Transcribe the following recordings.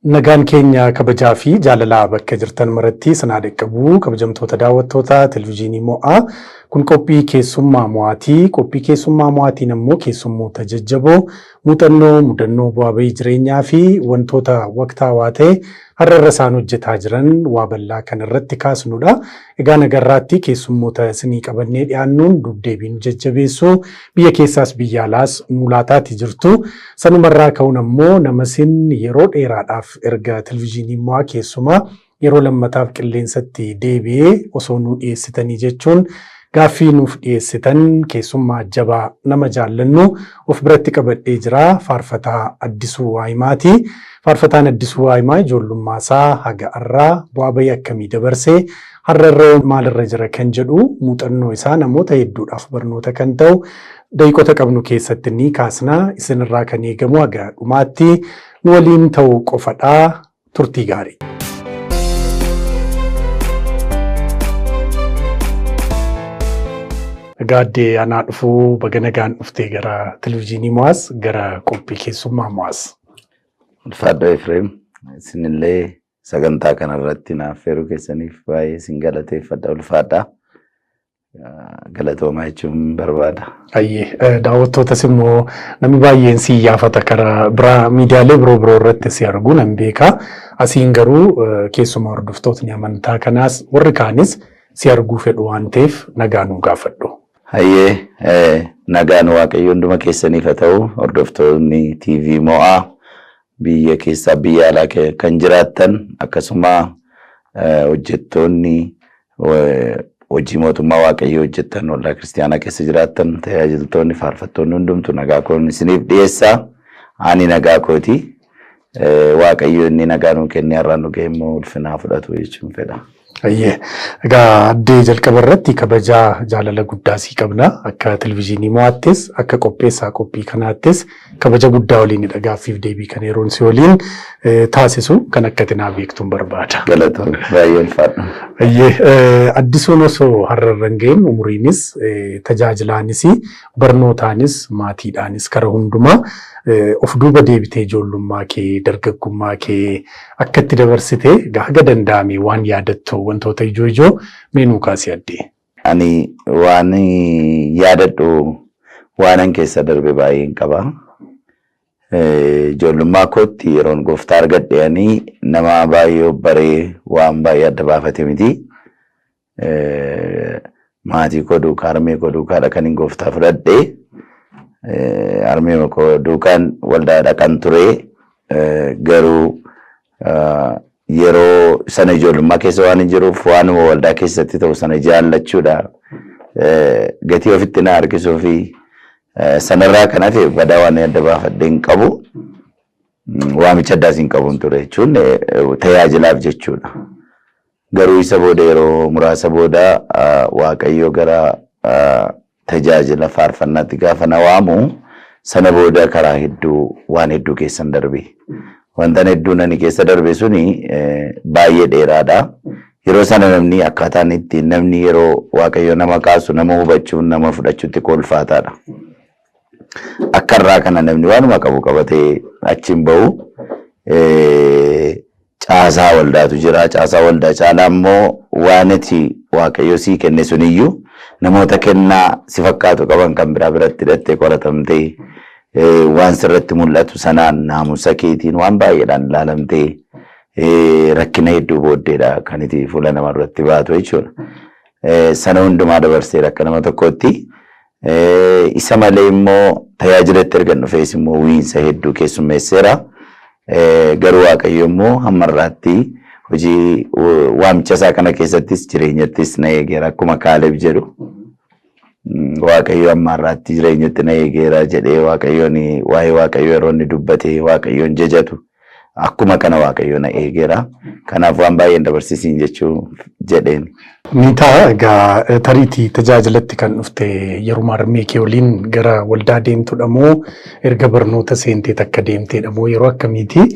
Nagaan keenya kabajaa fi jaalalaa bakka jirtan maratti sanaa dhaqqabu kabajamtoota daawwattoota televizyiinii Mo'aa. Kun qophii keessummaa mo'aatii. Qophii keessummaa mo'aatiin ammoo keessummoota jajjaboo muuxannoo, mudannoo, bu'aa bahii jireenyaa fi wantoota waqtaawaa ta'e har'a irra isaan hojjetaa jiran waa bal'aa kan irratti kaasnudha. Egaa nagarraatti keessummoota isinii qabannee dhiyaannuun dubdeebii nu jajjabeessuu biyya keessaas biyya alaas nu laataati jirtu. Sanumarraa ka'uun ammoo nama isin yeroo dheeraadhaaf erga televizyiinii mo'aa keessumaa yeroo lammataaf qilleensatti deebi'ee osoo nu dhiyeessitanii jechuun gaaffii nuuf dhiyeessitan keessummaa jabaa nama jaallannu of biratti qabadhee jira. Faarfataa Addisuu Waayimaati. Faarfataan Addisuu Waayimaa ijoollummaa isaa haga har'aa bu'aa bahii akkamii dabarsee har'a irra maalirra jira kan jedhu muuxannoo isaa namoota hedduudhaaf barnoota kan ta'u daqiiqota qabnu keessatti ni kaasna. Isinirraa kan eegamu haga dhumaatti nu waliin ta'uu qofadha. Turtii gaarii. Egaa addee anaa dhufuu baga nagaan dhuftee gara televizyiinii Mo'aas gara qophii keessummaa Mo'aas. Ulfaadho Efreem, isinillee sagantaa kanarratti naaf affeeruu keessaniif baay'ee isin galateeffadha. Ulfaadha. Galatoomaa jechuun barbaada. Ayyee, daawwattootas immoo namni baay'een si iyyaafata karaa biraa miidiyaalee biroo biroo irratti si argu nan beeka. Asiin garuu keessumaa hordoftootni amantaa kanaas warri kaanis si arguu fedhu waan ta'eef nagaa nuu gaafadhu. Hayyee, nagaan Waaqayyo hunduma keessaniif haa ta'u. Hordoftoonni TV Mo'aa biyya keessaa biyya alaa kan jiraattan, akkasuma hojjettoonni hojii mootummaa Waaqayyoo hojjettan, waldaa kiristaanaa keessa jiraattan, tajaajiltoonni, faarfattoonni hundumtu nagaa koon isiniif dhiyeessaa. Ani nagaa kooti. Waaqayyo inni nagaa nuu kennee har'aan nu ga'e immoo ulfinaa fudhatu jechuun fedha. Ayyee, egaa addee jalqaba irratti kabajaa jaalala guddaa sii qabna. Akka televizyiinii Mo'aattis akka qopheessaa qophii kanaattis kabaja guddaa waliinidha gaaffiif deebii kan yeroon si waliin taasisu kan akka ati naa beektuun barbaada. Galatoon baay'ee ulfaadha. Ayyee, Addisuun osoo har'a irra hin gahin umuriinis tajaajilaanis barnootaanis maatiidhaanis kara hundumaa of duuba deebitee ijoollummaa kee dargaggummaa kee akka itti dabarsite haga danda'ame waan yaadattu wantoota ijoo ijoo mee nuu kaasi addee. Ani waan yaadadhu waanan keessa darbe baay'een qaba. Ijoollummaa kootti yeroon gooftaa argadhe ani nama baay'ee baree waan baay'ee adda baafate miti. Maatii koo duukaa, harmee koo duukaadha kan hin gooftaa fudhadhe. Harmee koo duukaan waldaa dhaqan ture. Garuu yeroo sana ijoollummaa keessa waan hin jiruuf waanuma waldaa keessatti ta'u sana jaallachuudha. Gatii ofitti na harkisuu fi sanarraa kan hafe badaa waan adda baafadhe hin qabu. Waamicha addaas hin qabuun ture jechuun tajaajilaaf jechuudha. Garuu isa booda yeroo muraasa booda Waaqayyo gara tajaajila faarfannaatti gaafa na waamu sana booda karaa hedduu waan hedduu keessan darbe. Wantan hedduun ani keessa darbe suni baay'ee dheeraadha. Yeroo sana namni akkaataan itti namni yeroo Waaqayyo nama kaasu nama hubachuun nama fudhachuutti kolfaataadha. Akka irraa kana namni waanuma qabu qabatee achi hin bahu. Caasaa waldaatu jira. Caasaa waldaa caalaa immoo waan ati Waaqayyo sii kenne suniyyuu namoota kennaa si fakkaatu qaban kan biraa biratti hidhattee qoratamtee waan sirratti mul'atu sanaan naamusa keetiin waan baay'eedhaan ilaalamtee rakkina hedduu booddeedha kan itti fuula nama duratti baatu jechuudha. Sana hundumaa dabarseera akka nama tokkootti. Isa malee immoo tajaajilatti erga dhufees immoo wiinsa hedduu keessummeesseera. Garuu Waaqayyo immoo hamma irraatti hojii waamicha isaa kana keessattis jireenyattis na eegeera akkuma Kaaleb jedhu. Waaqayyo hamma irraatti jireenyatti na eegeera jedhee Waaqayyoon waa'ee Waaqayyo yeroo inni dubbatee Waaqayyoon jajatu akkuma kana Waaqayyo na eegeera. Kanaaf waan baay'een dabarsisiin jechuu jedheen. Ni ta'a. Egaa tariitii tajaajilatti kan dhufte yeruma harmee kee waliin gara waldaa deemtudha moo erga barnoota seentee takka deemteedha moo yeroo akkamiiti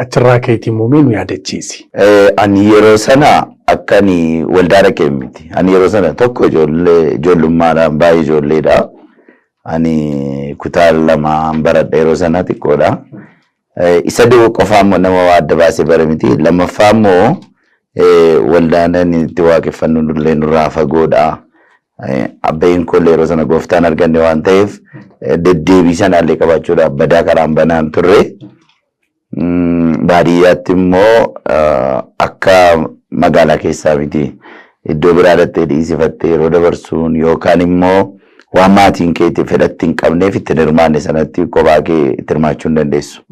achirraa keetii immoo mee nu yaadachiisi. Ani yeroo sana akka ani waldaa dhaqee miti. Ani yeroo sana tokko ijoollee ijoollummaadhaan baay'ee ijoolleedha. Ani kutaa lamaan baradha yeroo sana xiqqoodha. Isa du'u qofaa immoo nama waa adda baasee bare miti. Lammaffaa immoo waldaan inni itti waaqeffannu nullee nurraa fagoodha. Abbeen koo yeroo sana gooftaan arganne waan ta'eef deddeebii sanaallee qabaachuudhaaf badaa karaan banaan turre. Baadiyyaatti immoo akka magaalaa keessaa miti. Iddoo biraa dhattee dhiisifattee yeroo dabarsuun yookaan immoo waan maatiin keetti fedhatti hin qabneef itti hin hirmaanne sanatti kophaa kee itti hirmaachuu hin dandeessu.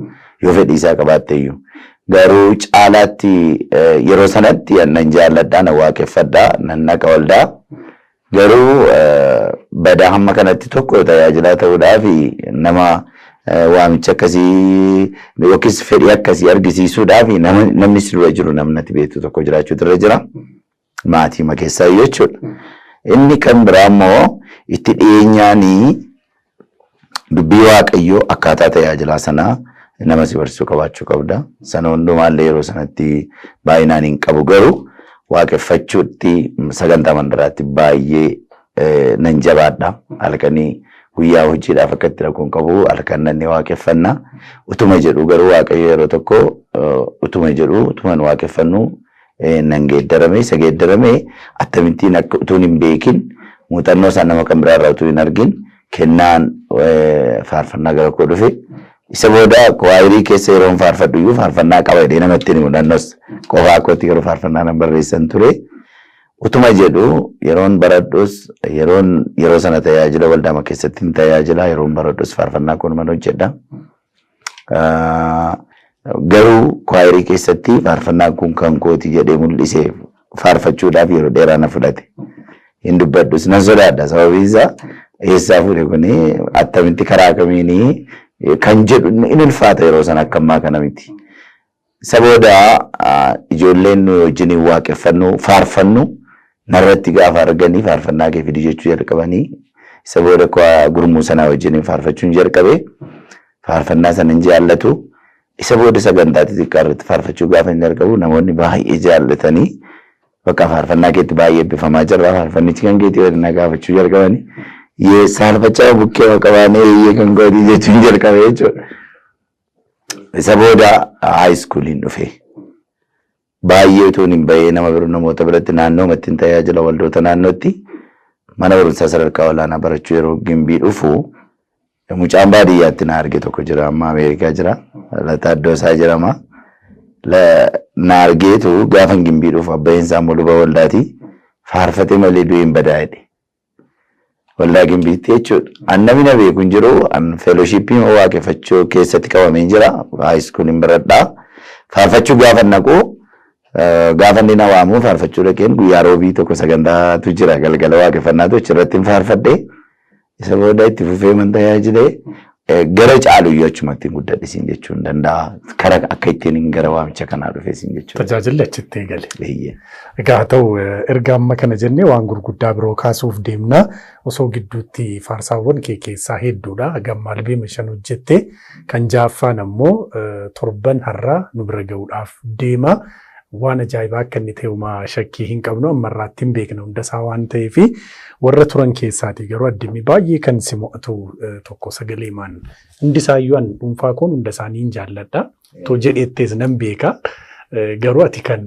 Yoo fedhii isaa qabaatte iyyuu. Garuu caalaatti yeroo sanatti nan jaalladhaa, nan waaqeffadhaa, nan naqa waldaa. Garuu badaa hamma kanatti tokko tajaajilaa ta'uudhaaf nama waamicha akkasii yookiis fedhii akkasii argisiisuudhaaf namni si dura jiru namni ati beektu tokko jiraachuutu irra jira. Maatii keessaa jechuudha. Inni kan biraa immoo itti dhiyeenyaanii dubbii Waaqayyoo akkaataa tajaajilaa sanaa nama si barsiisuu qabaachuu qabda. Sana hundumaallee yeroo sanatti baay'inaan hin qabu garuu waaqeffachuutti sagantaa mandaraatti baay'ee nan jabaadha. Halkanii guyyaa hojiidhaaf akka itti rakkoo hin qabu halkan nanni waaqeffanna. Utuma jedhu garuu Waaqayyo yeroo tokko utuma jedhu utuman waaqeffannu nan geeddarame isa geeddarame akkamittiin akka utuun hin beekin muuxannoo isaa nama kan biraa irraa utuu hin argin kennaan faarfannaa gara koo dhufe. Isa booda kwaayirii keessa yeroon faarfadhu iyyuu faarfannaa qaba jedhee namatti hin himu naannos qofaa kootti yeroo faarfannaa nan barreessan ture. Utuma jedhu yeroon baradhus yeroon yeroo sana tajaajila waldaama keessatti hin tajaajila yeroon baradhus faarfannaa kun man hojjedha. Garuu kwaayirii keessatti faarfannaan kun kan kooti jedhee mul'isee faarfachuudhaaf yeroo dheeraa na fudhate. Hin dubbadhus nan sodaadha sababiin isaa eessaa fuudhe kuni attamitti karaa kamiinii kan jedhu in ulfaata yeroo sana akka ammaa kana miti. Isa booda ijoolleen nu wajjin waaqeffannu faarfannu narratti gaafa arganii faarfannaa kee fidi jechuu jalqabanii isa booda gurmuu sanaa wajjin faarfachuun jalqabe faarfannaa sana hin jaallatu. Isa booda sagantaa xixiqqaa irratti faarfachuu gaafa hin jalqabu namoonni baay'ee jaallatanii bakka faarfannaa keetti baay'ee eebbifamaa jirra faarfannichi kan keetii waliin na gaafachuu jalqabanii yee saalfachaa bukkee qabaanee eeyyee kan kootii jechuun jalqabe jechuudha. Isa booda high schooliin dhufe. Baay'ee utuun hin bahee nama bira namoota biratti naannoo hin tajaajila waldoota naannootti mana barumsaa sadarkaa olaanaa barachuu yeroo Gimbii dhufu mucaan baadiyyaatti na arge tokko jira amma Ameerikaa jira. Lataa Iddoosaa jedhama. Na argeetu gaafa Gimbii dhufu abbaan isaa immoo luba waldaati. Faarfatee malee du'ee hin badaa jedhe. Waldaa Gimbiitti jechuudha. An namni na beeku hin jiru. An fellowshippii waaqeffachuu keessatti qabamee jira. High schooliin baradhaa. Faarfachuu gaafa naqu gaafa inni na waamu faarfachuu dhaqeen guyyaa roobii tokko sagantaatu jira galgala waaqeffannaatu achirratti hin faarfadhe. Isa booda itti fufee man tajaajilee gara caalu iyyuu achumatti guddadhe siin jechuu hin danda'a. Kara akka ittiin gara waamicha kanaa dhufe siin jechuudha. Tajaajilli achitti eegale. Egaa haa ta'u erga amma kana jennee waan gurguddaa biroo kaasuuf deemna. Osoo gidduutti faarsaawwan kee keessaa hedduudha. Gamma albeema 5 hojjette. Kan ja'affaan ammoo torban har'aa nu bira ga'uudhaaf deema. Waan ajaa'ibaa akka inni ta'e homaa shakkii hin qabnu ammarraatti hin beekna hundasaa waan ta'eef warra turan keessaati garuu addimmi baay'ee kan si mo'atu tokko sagaleemaan hundisaayyuu an dhuunfaa koon hunda isaanii hin jaalladha. Too jedheettees nan beeka. Garuu ati kan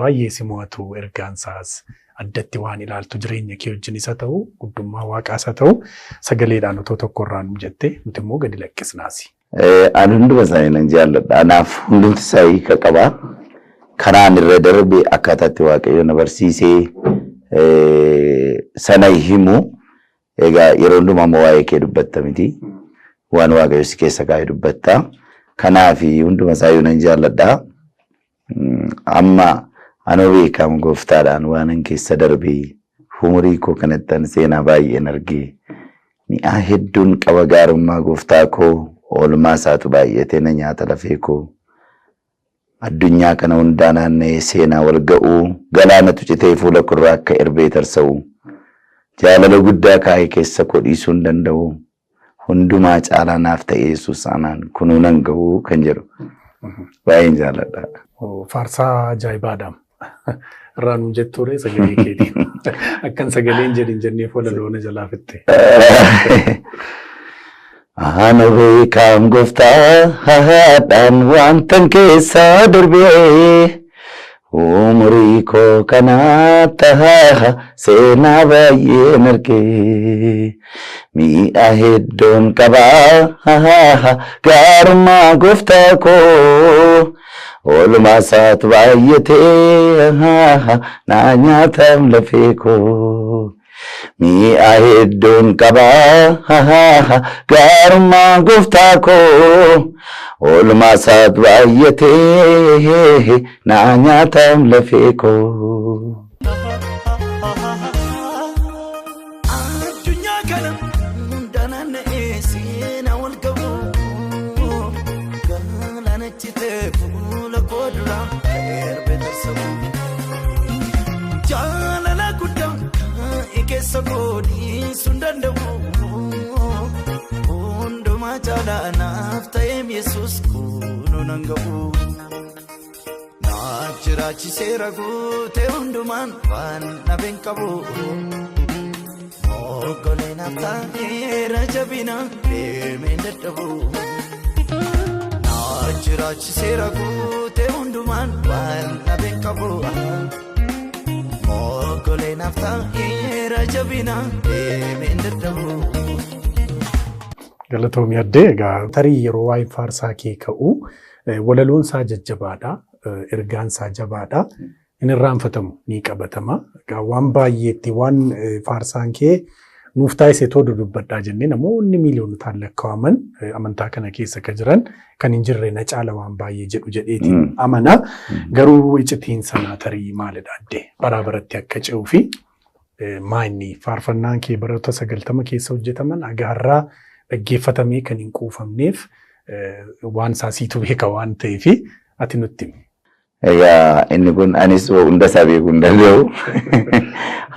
baay'ee si mo'atu ergaan isaas addatti waan ilaaltu jireenya kee wajjin isa ta'u guddummaa waaqaas haa ta'u sagaleedhaan otoo tokko irraa nu jette nuti immoo gadi lakkisnaasi. Ani hunduma isaanii nan jaalladha. Anaaf hundumti isaa hiika qaba. Karaan irra darbe akkaataatti Waaqayyo na barsiisee sana himu. Egaa yeroo hundumaa immoo waa'ee kee dubbatta miti. Waan Waaqayyo si keessa kaa'e dubbatta. Kanaaf hunduma isaayyuu nan jaalladha. Amma anoo beekamu gooftaadhaan waanan keessa darbee umurii koo kanatti seenaa baay'een argee mi'aa hedduun qaba gaarummaa gooftaa koo oolmaa isaatu baay'atee na nyaata lafee koo. Addunyaa kana hundaa naanna'ee seenaa wal ga'uu galaanatu citee fuula korraa akka erbee tarsa'u jaalala guddaa kaa'ee keessa koo dhiisuu hin danda'u hundumaa caalaa naaf ta'e Yesuus anaan kunuu nan ga'uu kan jedhu baay'een jaalladha. Faarsaa ajaa'ibaadha. Irraa nuun jettuure sagalee keetiin. Akkan sagaleen jedhin jennee fuula loona jalaa fitte. Ana beekaan gooftaadhaan wantan keessaa darbee, umurii koo kanaa tahaa seenaa baay'een argee, mi'a hedduun qabaa gaarummaa gooftaa koo, oolmaa isaatu baay'atee naa nyaatam lafee koo. Mi'a hedduun qabaa gaarummaa gooftaa koo, oolmaa isaatu baay'atee naa nyaatam lafee koo. Addunyaa kana hunda naanna'ee seenaa wal qabu, galaana citee fuula koo dura darbee tarsa'u. Jaalala guddaa kaa'e keessa koo dhiisuu hin danda'u. Hundumaa caalaa naaf ta'eem Yesuus kunoo nan ga'u. Na jiraachiseera guutee hundumaan waan dhabeen qabu. Moggolee naaf ta'eera jabina deemeen dadhabu. Na jiraachiseera guutee hundumaan waan dhabeen qabu. Moggolee naaf ta'eera jabina deemeen dadhabu. Galatoomii addee. Egaa tarii yeroo waa'ee faarsaa kee ka'u, walaloon isaa jajjabaadha. Ergaan isaa jabaadha. Hin irraanfatamu, ni qabatama. Egaa waan baay'eetti waan faarsaan kee nuuf taasise too dudubbadhaa jennee, namoonni miiliyoonotaan lakkaa'aman amantaa kana keessa kan jiran kan hin jirre na caala waan baay'ee jedhu jedheetiin amana. Garuu iccitiin sanaa tarii maalidha addee? Baraa baratti akka ce'uu fi maa inni faarfannaan kee baroota 90 keessa hojjetaman haga har'aa dhaggeeffatamee kan hin quufamneef, waan isaa siitu beeka waan ta'eef ati nutti himi. Egaa inni kun anis hunda isaa beekuu hin danda'u.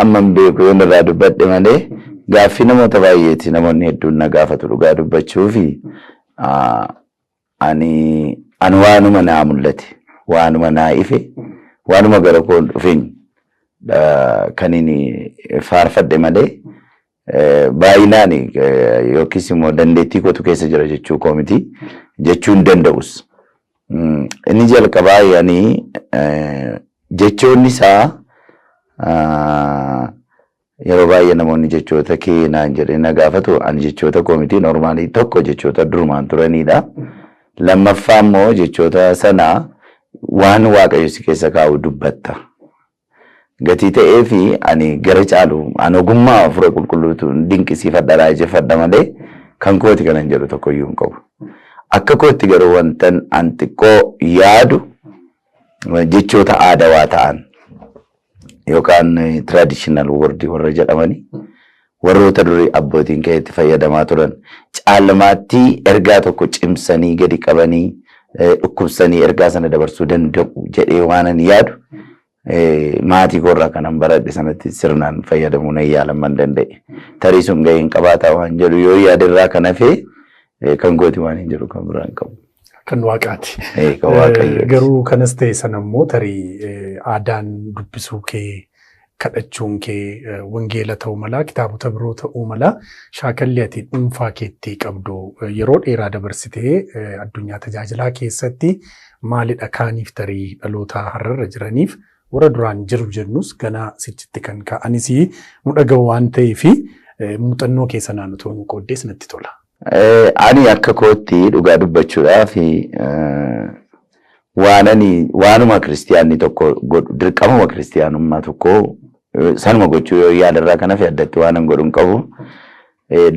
Hammam beeku yoon irraa dubbadhe malee, gaaffii namoota baay'eeti. Namoonni hedduun na gaafatu dhugaa dubbachuu fi ani waanuma naa mul'ate, waanuma naa ife, waanuma gara koo dhufeen kan inni faarfadhe malee, baay'inaan yookiis immoo dandeettii kootu keessa jira jechuu koo miti, jechuu hin danda'us. Inni jalqabaa yani jechoonni isaa, yeroo baay'ee namoonni jechoota kee naan jedhee na gaafatu, ani jechoota koo miti. Normally tokko jechoota durumaan turanidha. Lammaffaa immoo jechoota sana waan Waaqayyo si keessa kaa'u dubbatta. Gatii ta'ee fi ani gara caalu ani ogummaa Hafuura Qulqulluutu dinqisiifadha, raajeffadha malee kan kooti kanan jedhu tokkoyyuu hin qabu. Akka kootti garuu wantan an xiqqoo yaadu, jechoota aadawaa ta'an yookaan traditional word warra jedhamani, warroota durii abbootiin kee itti fayyadamaa turan, caalmaatti ergaa tokko cimsanii gadi qabanii dhukkubsanii ergaa sana dabarsuu danda'u jedhee waanan yaadu, maatii koorraa kanan baradhe sanatti sirnaan fayyadamuu nan yaalamman danda'e. Tarii sun gahee hin qabaataa waan jedhu yoo yaadirraa kan hafe, kan kooti waan hin jedhu kan biraa hin qabu. Kan Waaqaati. Kan Waaqayyooti. Garuu kanas ta'e sana immoo tarii aadaan dubbisuu kee, kadhachuun kee, wangeela ta'uu mala, kitaabota biroo ta'uu mala, shaakalli ati dhuunfaa keetti qabdu yeroo dheeraa dabarsitee addunyaa tajaajilaa keessatti maalidha? Kaaniif tarii dhaloota har'arra jiraniif, warra duraan jiru jennus ganaa sichitti kan ka'anis nu dhaga'u waan ta'eef, muuxannoo keessa naannoo nu qooddees natti tola. Ani akka kootti dhugaa dubbachuudhaaf, waan ani waanuma kiristiyaanni tokko godhu, dirqamuma kiristiyaanummaa tokko sanuma gochuu yoo yaadarraa kan hafe, addatti waan an godhu hin qabu.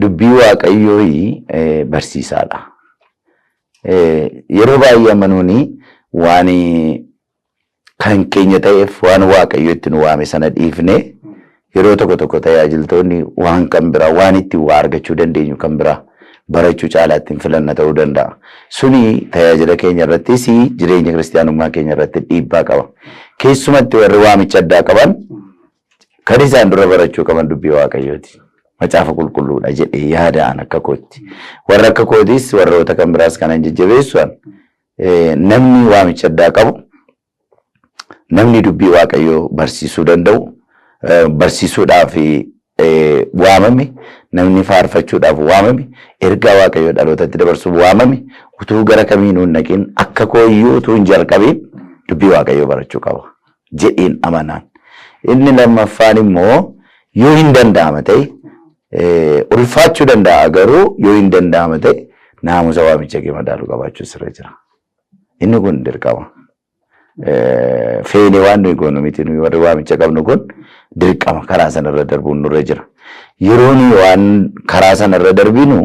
Dubbii Waaqayyoo barsiisaadha. Yeroo baay'ee amanuuni waan kan keenya ta'eef waan Waaqayyo itti nu waame sana dhiifne, yeroo tokko tokko tajaajiltoonni waan kan biraa, waan ittiin waa argachuu dandeenyu kan biraa barachuu caalaatti hin filanna ta'uu danda'a. Suni tajaajila keenya irrattis jireenya kiristiyaanummaa keenya irratti dhiibbaa qaba. Keessumatti warri waamicha addaa qaban kan isaan dura barachuu qaban dubbii Waaqayyooti. Macaafa Qulqulluudha jedhee yaada'an akka kootti. Warra akka kootis warroota kan biraas kanan jajjabeessu, namni waamicha addaa qabu, namni dubbii Waaqayyoo barsiisuu danda'u, barsiisuudhaaf waamame, namni faarfachuudhaaf waamame, ergaa Waaqayyoo dhalootatti dabarsuuf waamame, utuu gara kamiinuu hin dhaqin, akka kooyyuu utuu hin jalqabiin dubbii Waaqayyoo barachuu qaba jedheen amanaan. Inni lammaffaan immoo yoo hin danda'ama ta'e, ulfaachuu danda'a, garuu yoo hin danda'ama ta'e naamusa waamicha kee madaalu qabaachuu sirra jira. Inni kun dirqama. Feene waan nuyi goonu miti, nuyi warri waamicha qabnu kun dirqama karaa sanarra darbuun nurra jira. Yeroo nuyi waan karaa sanarra darbinu,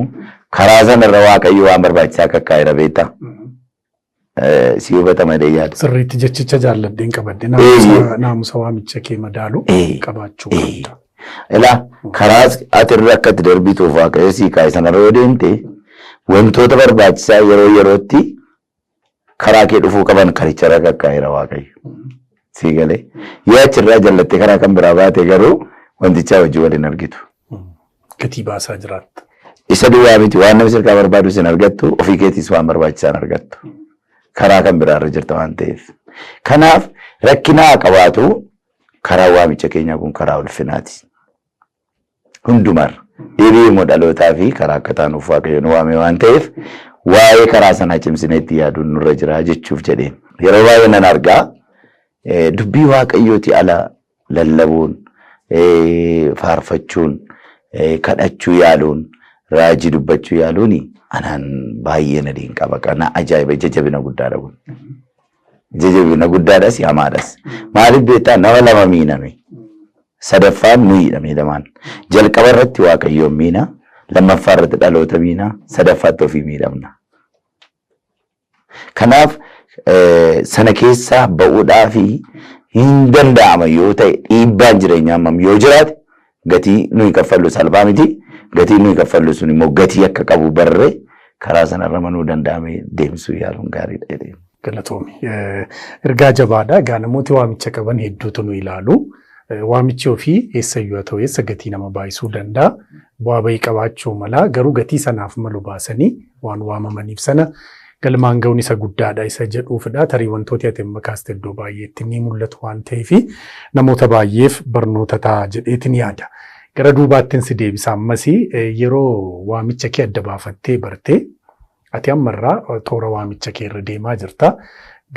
karaa sanarra Waaqayyo waan barbaachisaa akka kaa'eera beektaa? Si hubatama jedhee yaada. Sirriitti jechicha jaalladheen qabadde, naamusa waamicha kee madaalu qabaachuu qabda. Ilaa, karaa ati irra akka itti darbituuf Waaqayyo sii kaa'e sanarra yoo deemte, wantoota barbaachisaa yeroo yerootti karaa kee dhufuu qaban karicharra kakkaa'eera Waaqayyo. Sii galee. Yoo achirraa jallattee karaa kan biraa baate garuu wantichaa hojii waliin argitu. Gatii baasaa jiraatta. Isa duwwaa miti, waan namni sirkaa barbaadu sin argattu, ofii keetiis waan barbaachisan argattu. Karaa kan biraarra jirta waan ta'eef. Kanaaf rakkina haa qabaatu, karaa waamicha keenyaa kun karaa ulfinaati. Hundumarra. Deebi'ee immoo dhalootaa fi karaa akka taanuuf Waaqayyo nu waame waan ta'eef, waa'ee karaa sanaa cimsinee itti yaaduun nurra jira jechuuf jedheen. Yeroo baay'ee nan argaa, dubbii Waaqayyooti ala lallabuun, faarfachuun, kadhachuu yaaluun, raajii dubbachuu yaaluun anaan baay'ee na dinqaba. Kana ajaa'iba, ija jabina guddaadha kun. Ija jabina guddaadhas hamaadhas. Maaliif beektaa, nama lama miiname. Sadaffaan nuyiidha miidhamaan. Jalqaba irratti Waaqayyoon miina, lammaffaa irratti dhaloota miina, sadaffaatti ofii miidhamna. Kanaaf sana keessaa ba'uudhaa fi hin danda'ama yoo ta'e, dhiibbaan jireenyaa hammam yoo jiraate, gatii nuyi kaffallu salphaa miti. Gatii nuyi kaffallu sun immoo gatii akka qabu barree karaa sanarra manuu danda'ame deemsuu yaaluun gaariidha jedhee. Galatoomi. Ergaa jabaadha. Egaa namooti waamicha qaban hedduutu nu ilaalu. Waamichi ofii eessayyuu haa ta'u eessa gatii nama baay'isuu danda'a. Bu'aa bahii qabaachuu mala. Garuu gatii sanaaf malu baasanii waan waamamaniif sana galmaan ga'uun isa guddaadha isa jedhuufidha. Tarii wantooti ati amma kaaste iddoo baay'eetti ni mul'atu waan ta'eef namoota baay'eef barnoota ta'a jedheetin yaada. Gara duubaattin si deebisa ammas, yeroo waamicha kee adda baafattee bartee, ati ammarraa toora waamicha kee irra deemaa jirta.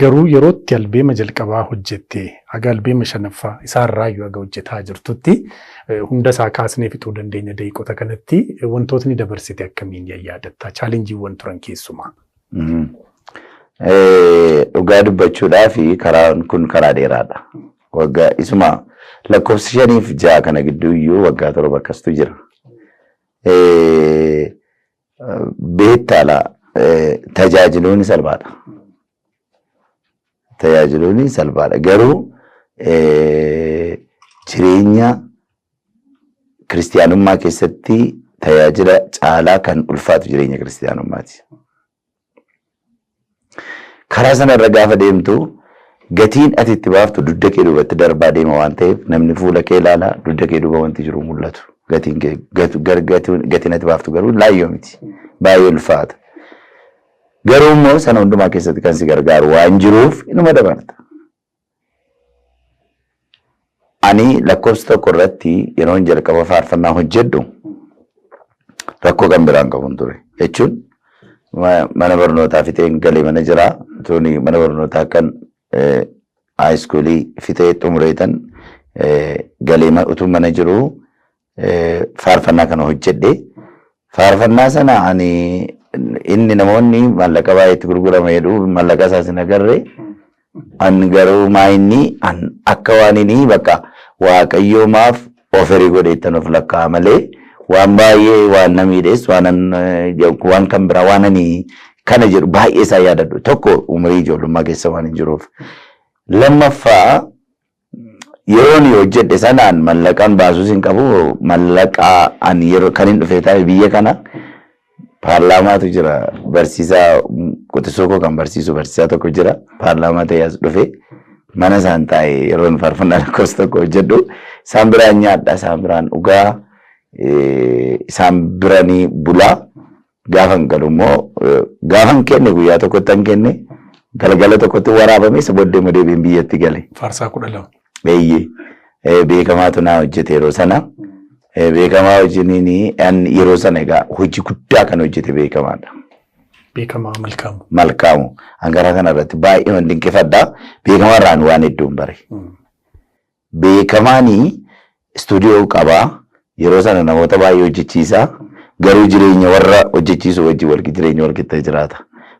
Garuu yeroo itti albeema jalqabaa hojjette haga albeema shanaffaa isaarraayyuu haga hojjetaa jirtutti, hunda isaa kaasnee fixuu dandeenya daqiiqota kanatti, wantootni dabarsite akkamiin yaadatta? Challengeiiwwan turan keessumaa. Dhugaa dubbachuudhaa fi karaan kun karaa dheeraadha. Waggaa isuma lakkoofsa 5f 6 kana gidduu iyyuu waggaa 7 akkastu jira. Beektaala, tajaajiluun salphaadha. Tajaajiluun salphaadha. Garuu jireenya kiristiyaanummaa keessatti tajaajila caalaa kan ulfaatu jireenya kiristiyaanummaati. Karaa sanarra gaafa deemtu gatiin ati itti baaftu dugda kee duubatti darbaa deema waan ta'eef, namni fuula kee ilaala, dugda kee duuba wanti jiru mul'atu. Gatiin kee gatiin ati baaftu garuu laayyoo miti. Baay'ee ulfaata. Garuu immoo sana hundumaa keessatti kan si gargaaru waan jiruuf inuma dabarta. Ani lakkoofsa tokko irratti yeroon jalqaba faarfannaa hojjedhu rakkoo kan biraan qabuun ture. Jechuun mana barnootaa fixeen galee mana jira. Tuni mana barnootaa kan high schoolii fixee xumureetan galee utuu mana jiru faarfannaa kana hojjedhe. Faarfannaa sana ani inni namoonni maallaqa baay'eetti gurgurama jedhu, maallaqa isaas hin agarre. Ani garuu maa inni akka waan inni bakka Waaqayyoo maaf oferii godheettan of lakkaa'a malee, waan baay'ee waan na miidhes, waan kan biraa waan ani kana jedhu baay'ee isaa yaadadhu. Tokko, umurii ijoollummaa keessa waan hin jiruuf. Lammaffaa, yeroo ani hojjedhe sanaan mallaqaan baasuus hin qabu. Mallaqa ani yeroo kan hin dhufee taa'e biyya kana paarlaamaatu jira. Barsiisaa quxisuu koo kan barsiisu barsiisaa tokko jira. Paarlaamaa ta'ee as dhufe, mana isaan taa'e yeroon faarfannaa lakkoofsa tokko hojjedhu isaan biraan nyaadha, isaan biraan dhugaa, isaan biranii bulaa. Gaafan galu immoo gaafan kenne guyyaa tokkotti han kenne, galgala tokkotti waraabame, isa booddee immoo deebiin biyyatti gale. Faarsaa 12. Eeyyee, beekamaatu naa hojjete yeroo sana. Beekamaa wajjiniin yeroo sana egaa hojii guddaa kan hojjete beekamaadha. Beekamaa Malkaamu. Malkaamu. Hangaraa kana irratti baay'ee man dinqifadha. Beekamaa irraan waan hedduun bare. Beekamaanii istuudiyoo qabaa. Yeroo sana namoota baay'ee hojjechiisaa. Garuu jireenya warra hojjechiisu wajjin wal jireenya wal qixxee jiraata.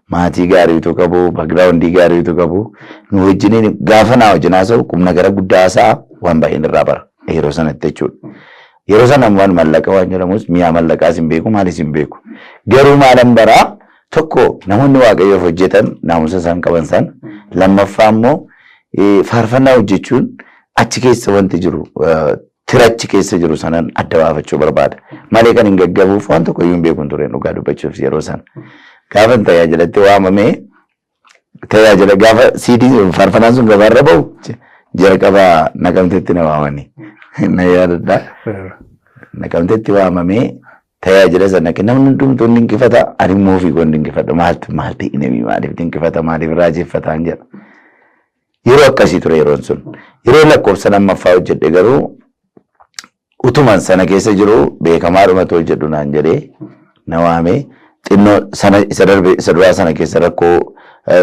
Maatii gaariitu qabu, backgroundii gaariitu qabu. Nu wajjiniin gaafa naa wajjin haasa'u qubna gara guddaa haasa'a waan baay'een irraa bara. Yeroo sanatti jechuudha. Yeroo sana waan mallaqa waan jedhamus mi'a mallaqaas hin beeku maalis hin beeku. Garuu maalan baraa tokko namoonni Waaqayyoof hojjetan naamusa isaan qaban sana lammaffaa immoo faarfannaa hojjechuun achi keessa wanti jiru tirachi keessa jiru sanaan adda baafachuu barbaada. Malee kan hin gaggabuuf waan tokko iyyuu hin beeku hin tureen dhugaa dubbachuuf yeroo sana. Gaafa tajaajilatti waamamee tajaajila gaafa CD faarfannaan sun gabaarra bahu jalqaba Naqamteetti na waamanii. Na yaadadha. Naqamteetti waamamee tajaajila sana namni hundumtuu hin dinqifata ani immoo ofii koo hin dinqifadha maaltu maal ta'e namni maaliif dinqifata maaliif raajeffataan jedha. Yeroo akkasii ture yeroon sun. Yeroo lakkoofsa lammaffaa hojjedhe garuu utuman sana keessa jiru beekamaadhumatu hojjedhu naan jedhee na waamee xinnoo sana isa darbe isa duraa sana keessa rakkoo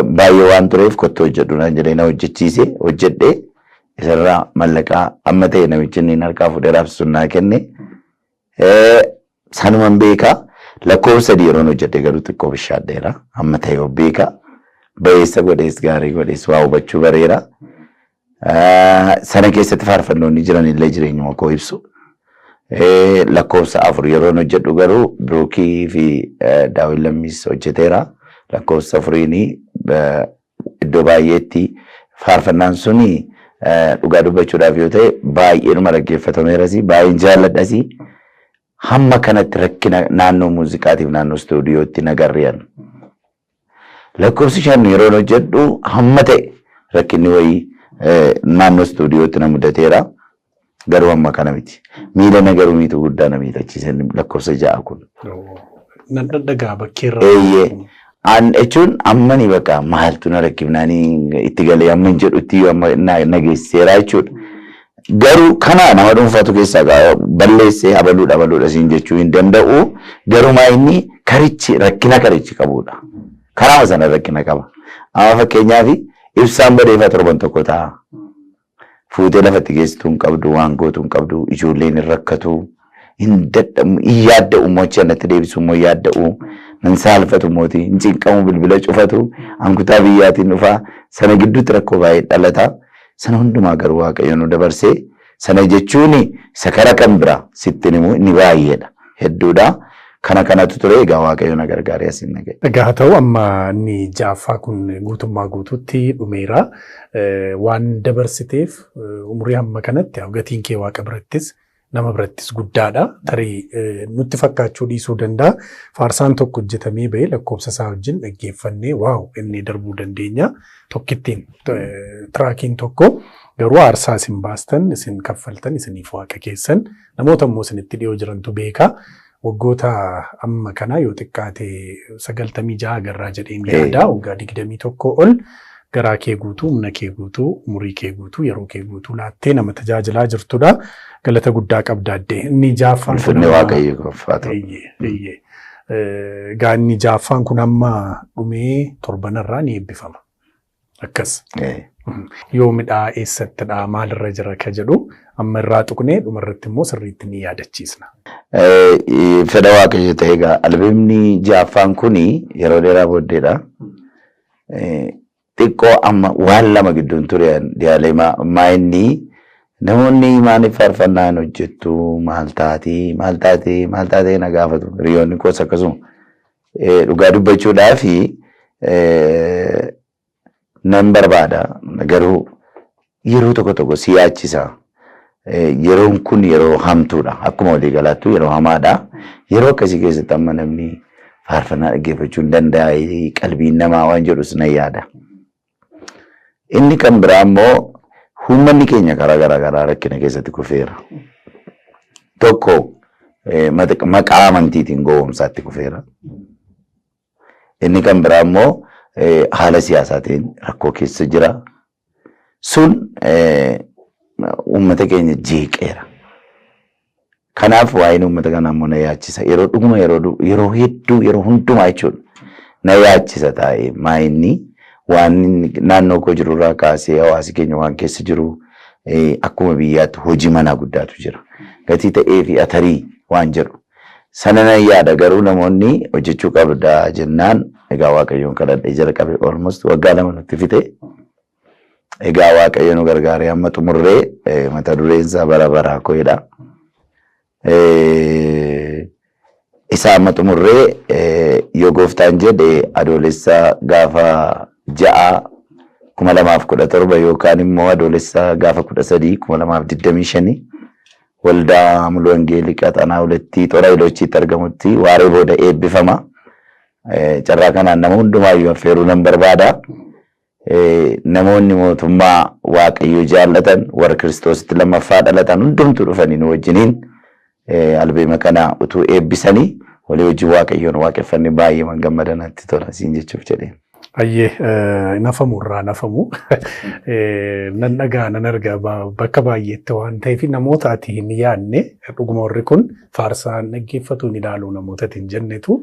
baay'ee waan tureef kottu hojjedhu naan jedhee na hojjechiise hojjedhe isarraa mallaqaa amma ta'e namichi inni harkaa fuudhee raabsu naa kenne. Sanuman beekaa lakkoofsa sadii yeroon hojjedhe garuu xiqqoo bishaadheera amma ta'e of beekaa bayeessa godhees gaarii godhees waa hubachuu bareera. Sana keessatti faarfannoonni jiran illee jireenyuma koo ibsu. Lakkoofsa afur yeroon hojjedhu garuu Biruukii fi Daawit Lammiis hojjeteera. Lakkoofsa afuriin iddoo baay'eetti faarfannaan suni dhugaa dubbachuudhaaf yoo ta'e baay'eedhuma dhaggeeffatameeras baay'een jaalladhas. Hamma kanatti rakkina naannoo muuziqaatiif naannoo istuudiyootti nagarriyan. Lakkoofsi shan yeroon hojjedhu hamma ta'e rakkinni wayii naannoo istuudiyootti na mudateera. Garuu hamma kana miti. Miila na garuu miitu guddaa na miidhachiise lakkoofsa ja'a kun. Nan dhadhagaa bakkeerra. Eeyyee. An jechuun amma ni bakka maaltu na rakkifnaanii itti galee amma hin jedhutti amma na geessiseera jechuudha. Garuu kana nama dhuunfaatu keessaa balleessee abaluudha abaluudha siin jechuu hin danda'u. Garuu maa inni karichi rakkina karichi qabudha. Karaa sana rakkina qaba. Amma fakkeenyaaf ibsaan badeefaa torban tokko ta'a. Fuutee lafatti geessituu hin qabdu, waan gootuu hin qabdu, ijoolleen hin rakkatu, hin dadhabu, hin yaadda'u immoo achi anatti deebisu immoo yaadda'u, hin saalfatu mooti, hin cinqamu bilbila cufatu, ankutaa biyyaatiin dhufaa, sana gidduutti rakkoo baay'ee dhalata. Sana hundumaa garuu Waaqayyo nu dabarsee sana jechuun isa kara kan biraa sitti himu inni baay'eedha. Hedduudha. Kana kanatu ture egaa Waaqayyo na gargaaree asiin na ga'e. Egaa haa ta'u amma inni ja'affaa kun guutummaa guutuutti dhumeera. Waan dabarsiteef umurii hamma kanatti gatiin kee Waaqa birattis nama birattis guddaadha. Tarii nutti fakkaachuu dhiisuu danda'a. Faarsaan tokko hojjetamee bahee lakkoofsa isaa wajjin dhaggeeffannee waaw inni darbuu dandeenya. Tokkittiin tiraakiin tokko garuu aarsaa isin baastan isin kaffaltan isiniif Waaqa keessan namoota immoo isinitti dhiyoo jirantu beeka. Waggoota amma kanaa yoo xiqqaate 96 garraa jedheen yaada. Waggaa 21 ol garaa kee guutuu, humna kee guutuu, umurii kee guutuu, yeroo kee guutuu laattee nama tajaajilaa jirtudha. Galata guddaa qabda addee. Inni ja'affaan kun Ulfinni Waaqayyo qofaaf ta'u. Egaa inni ja'affaan kun amma dhumee torbanarraa ni eebbifama. Akkas. Yoomidhaa, eessattidhaa, maalirra jira ka jedhu amma irraa tuqnee dhumarratti immoo sirriitti ni yaadachiisna. Fedha Waaqayyo ta'e egaa albeemni ja'affaan kuni yeroo dheeraa booddeedha. Xiqqoo amma waan lama gidduun ture diyaalee maa inni namoonni maaliif faarfannaa hin hojjettu maal taatee maal taatee maal taatee na gaafatu hiriyoonni koos akkasuma. Dhugaa dubbachuudhaaf nan barbaada garuu yeroo tokko tokko si yaachisa. Yeroon kun yeroo hamtuudha. Akkuma walii galaattu yeroo hamaadha. Yeroo akkasii keessatti amma namni faarfannaa dhaggeeffachuu hin danda'a qalbiin namaa waan jedhus nan yaada. Inni kan biraa immoo uummanni keenya karaa garaa garaa rakkina keessatti kufeera. Tokko maqaa amantiitiin gowwoomsaatti kufeera. Inni kan biraa immoo haala siyaasaatiin rakkoo keessa jira. Sun uummata keenya jeeqeera. Kanaaf waa'een uummata kanaa immoo na yaachisa. Yeroo dhuguma yeroo hedduu yeroo hundumaa jechuudha. Na yaachisa taa'ee maayinni waan naannoo koo jirurraa kaasee hawaasi keenya waan keessa jiru akkuma biyyaatti hojii manaa guddaatu jira. Gatii ta'ee fi atarii waan jedhu. Sana nan yaada garuu namoonni hojjechuu qabda jennaan egaa Waaqayyoon kadhadhee jalqabe almost waggaa 2 nutti fixe. Egaa Waaqayyo nu gargaaree amma xumurree mata dureen isaa bara baraa koodha. Isa amma xumurree yoo gooftaan jedhe adoolessa gaafa 6 2017 yookaan immoo adoolessa gaafa 13 2025 waldaa Muluu Wangeelii Qaxanaa 2 Xora Ilochiitti argamutti waaree booda eebbifama. Carraa kanaan nama hundumaayyuu affeeruu nan barbaada. Namoonni mootummaa Waaqayyoo jaallatan warra Kiristoositti lammaffaa dhalatan hundumtuu dhufanii nu wajjiniin albeema kana utuu eebbisanii walii wajjin Waaqayyoon waaqeffanne baay'ee man gammada natti tola siin jechuuf jedheen. Ayyee nafamu irraa nafamu nan dhagaa nan argaa bakka baay'eetti waan ta'eef namoota ati hin yaadne dhuguma warri kun faarsaan dhaggeeffatu hin ilaalu namoota ati hin jennetu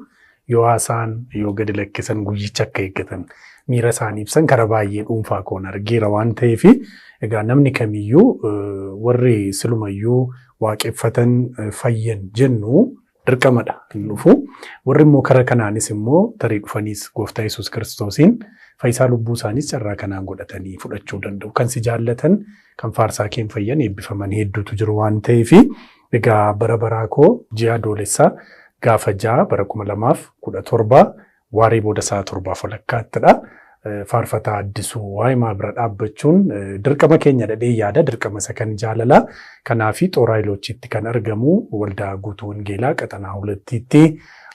yoo haasaan yoo gadi lakkisan guyyicha akka eeggatan miira isaanii ibsan karaa baay'ee dhuunfaa koon argeera waan ta'eef egaa namni kamiyyuu warri silumayyuu waaqeffatan fayyan jennu dirqamadha hin dhufu. Warri immoo karaa kanaanis immoo tarii dhufaniis gooftaa Yesuus Kiristoosiin fayyisaa lubbuu isaaniis carraa kanaan godhatanii fudhachuu danda'u. Kan si jaallatan kan faarsaa keen fayyan eebbifaman hedduutu jiru waan ta'eef egaa bara baraa koo ji'a adoolessaa gaafa 6 bara 2017 waaree booda sa'a 7:30ttidha. Faarfataa Addisuu Waayimaa bira dhaabbachuun dirqama keenya dhadhee yaada dirqama isa kan jaalalaa. Kanaafi Xooraa Ilochiitti kan argamu waldaa guutuu Wangeelaa Qaxanaa 2tti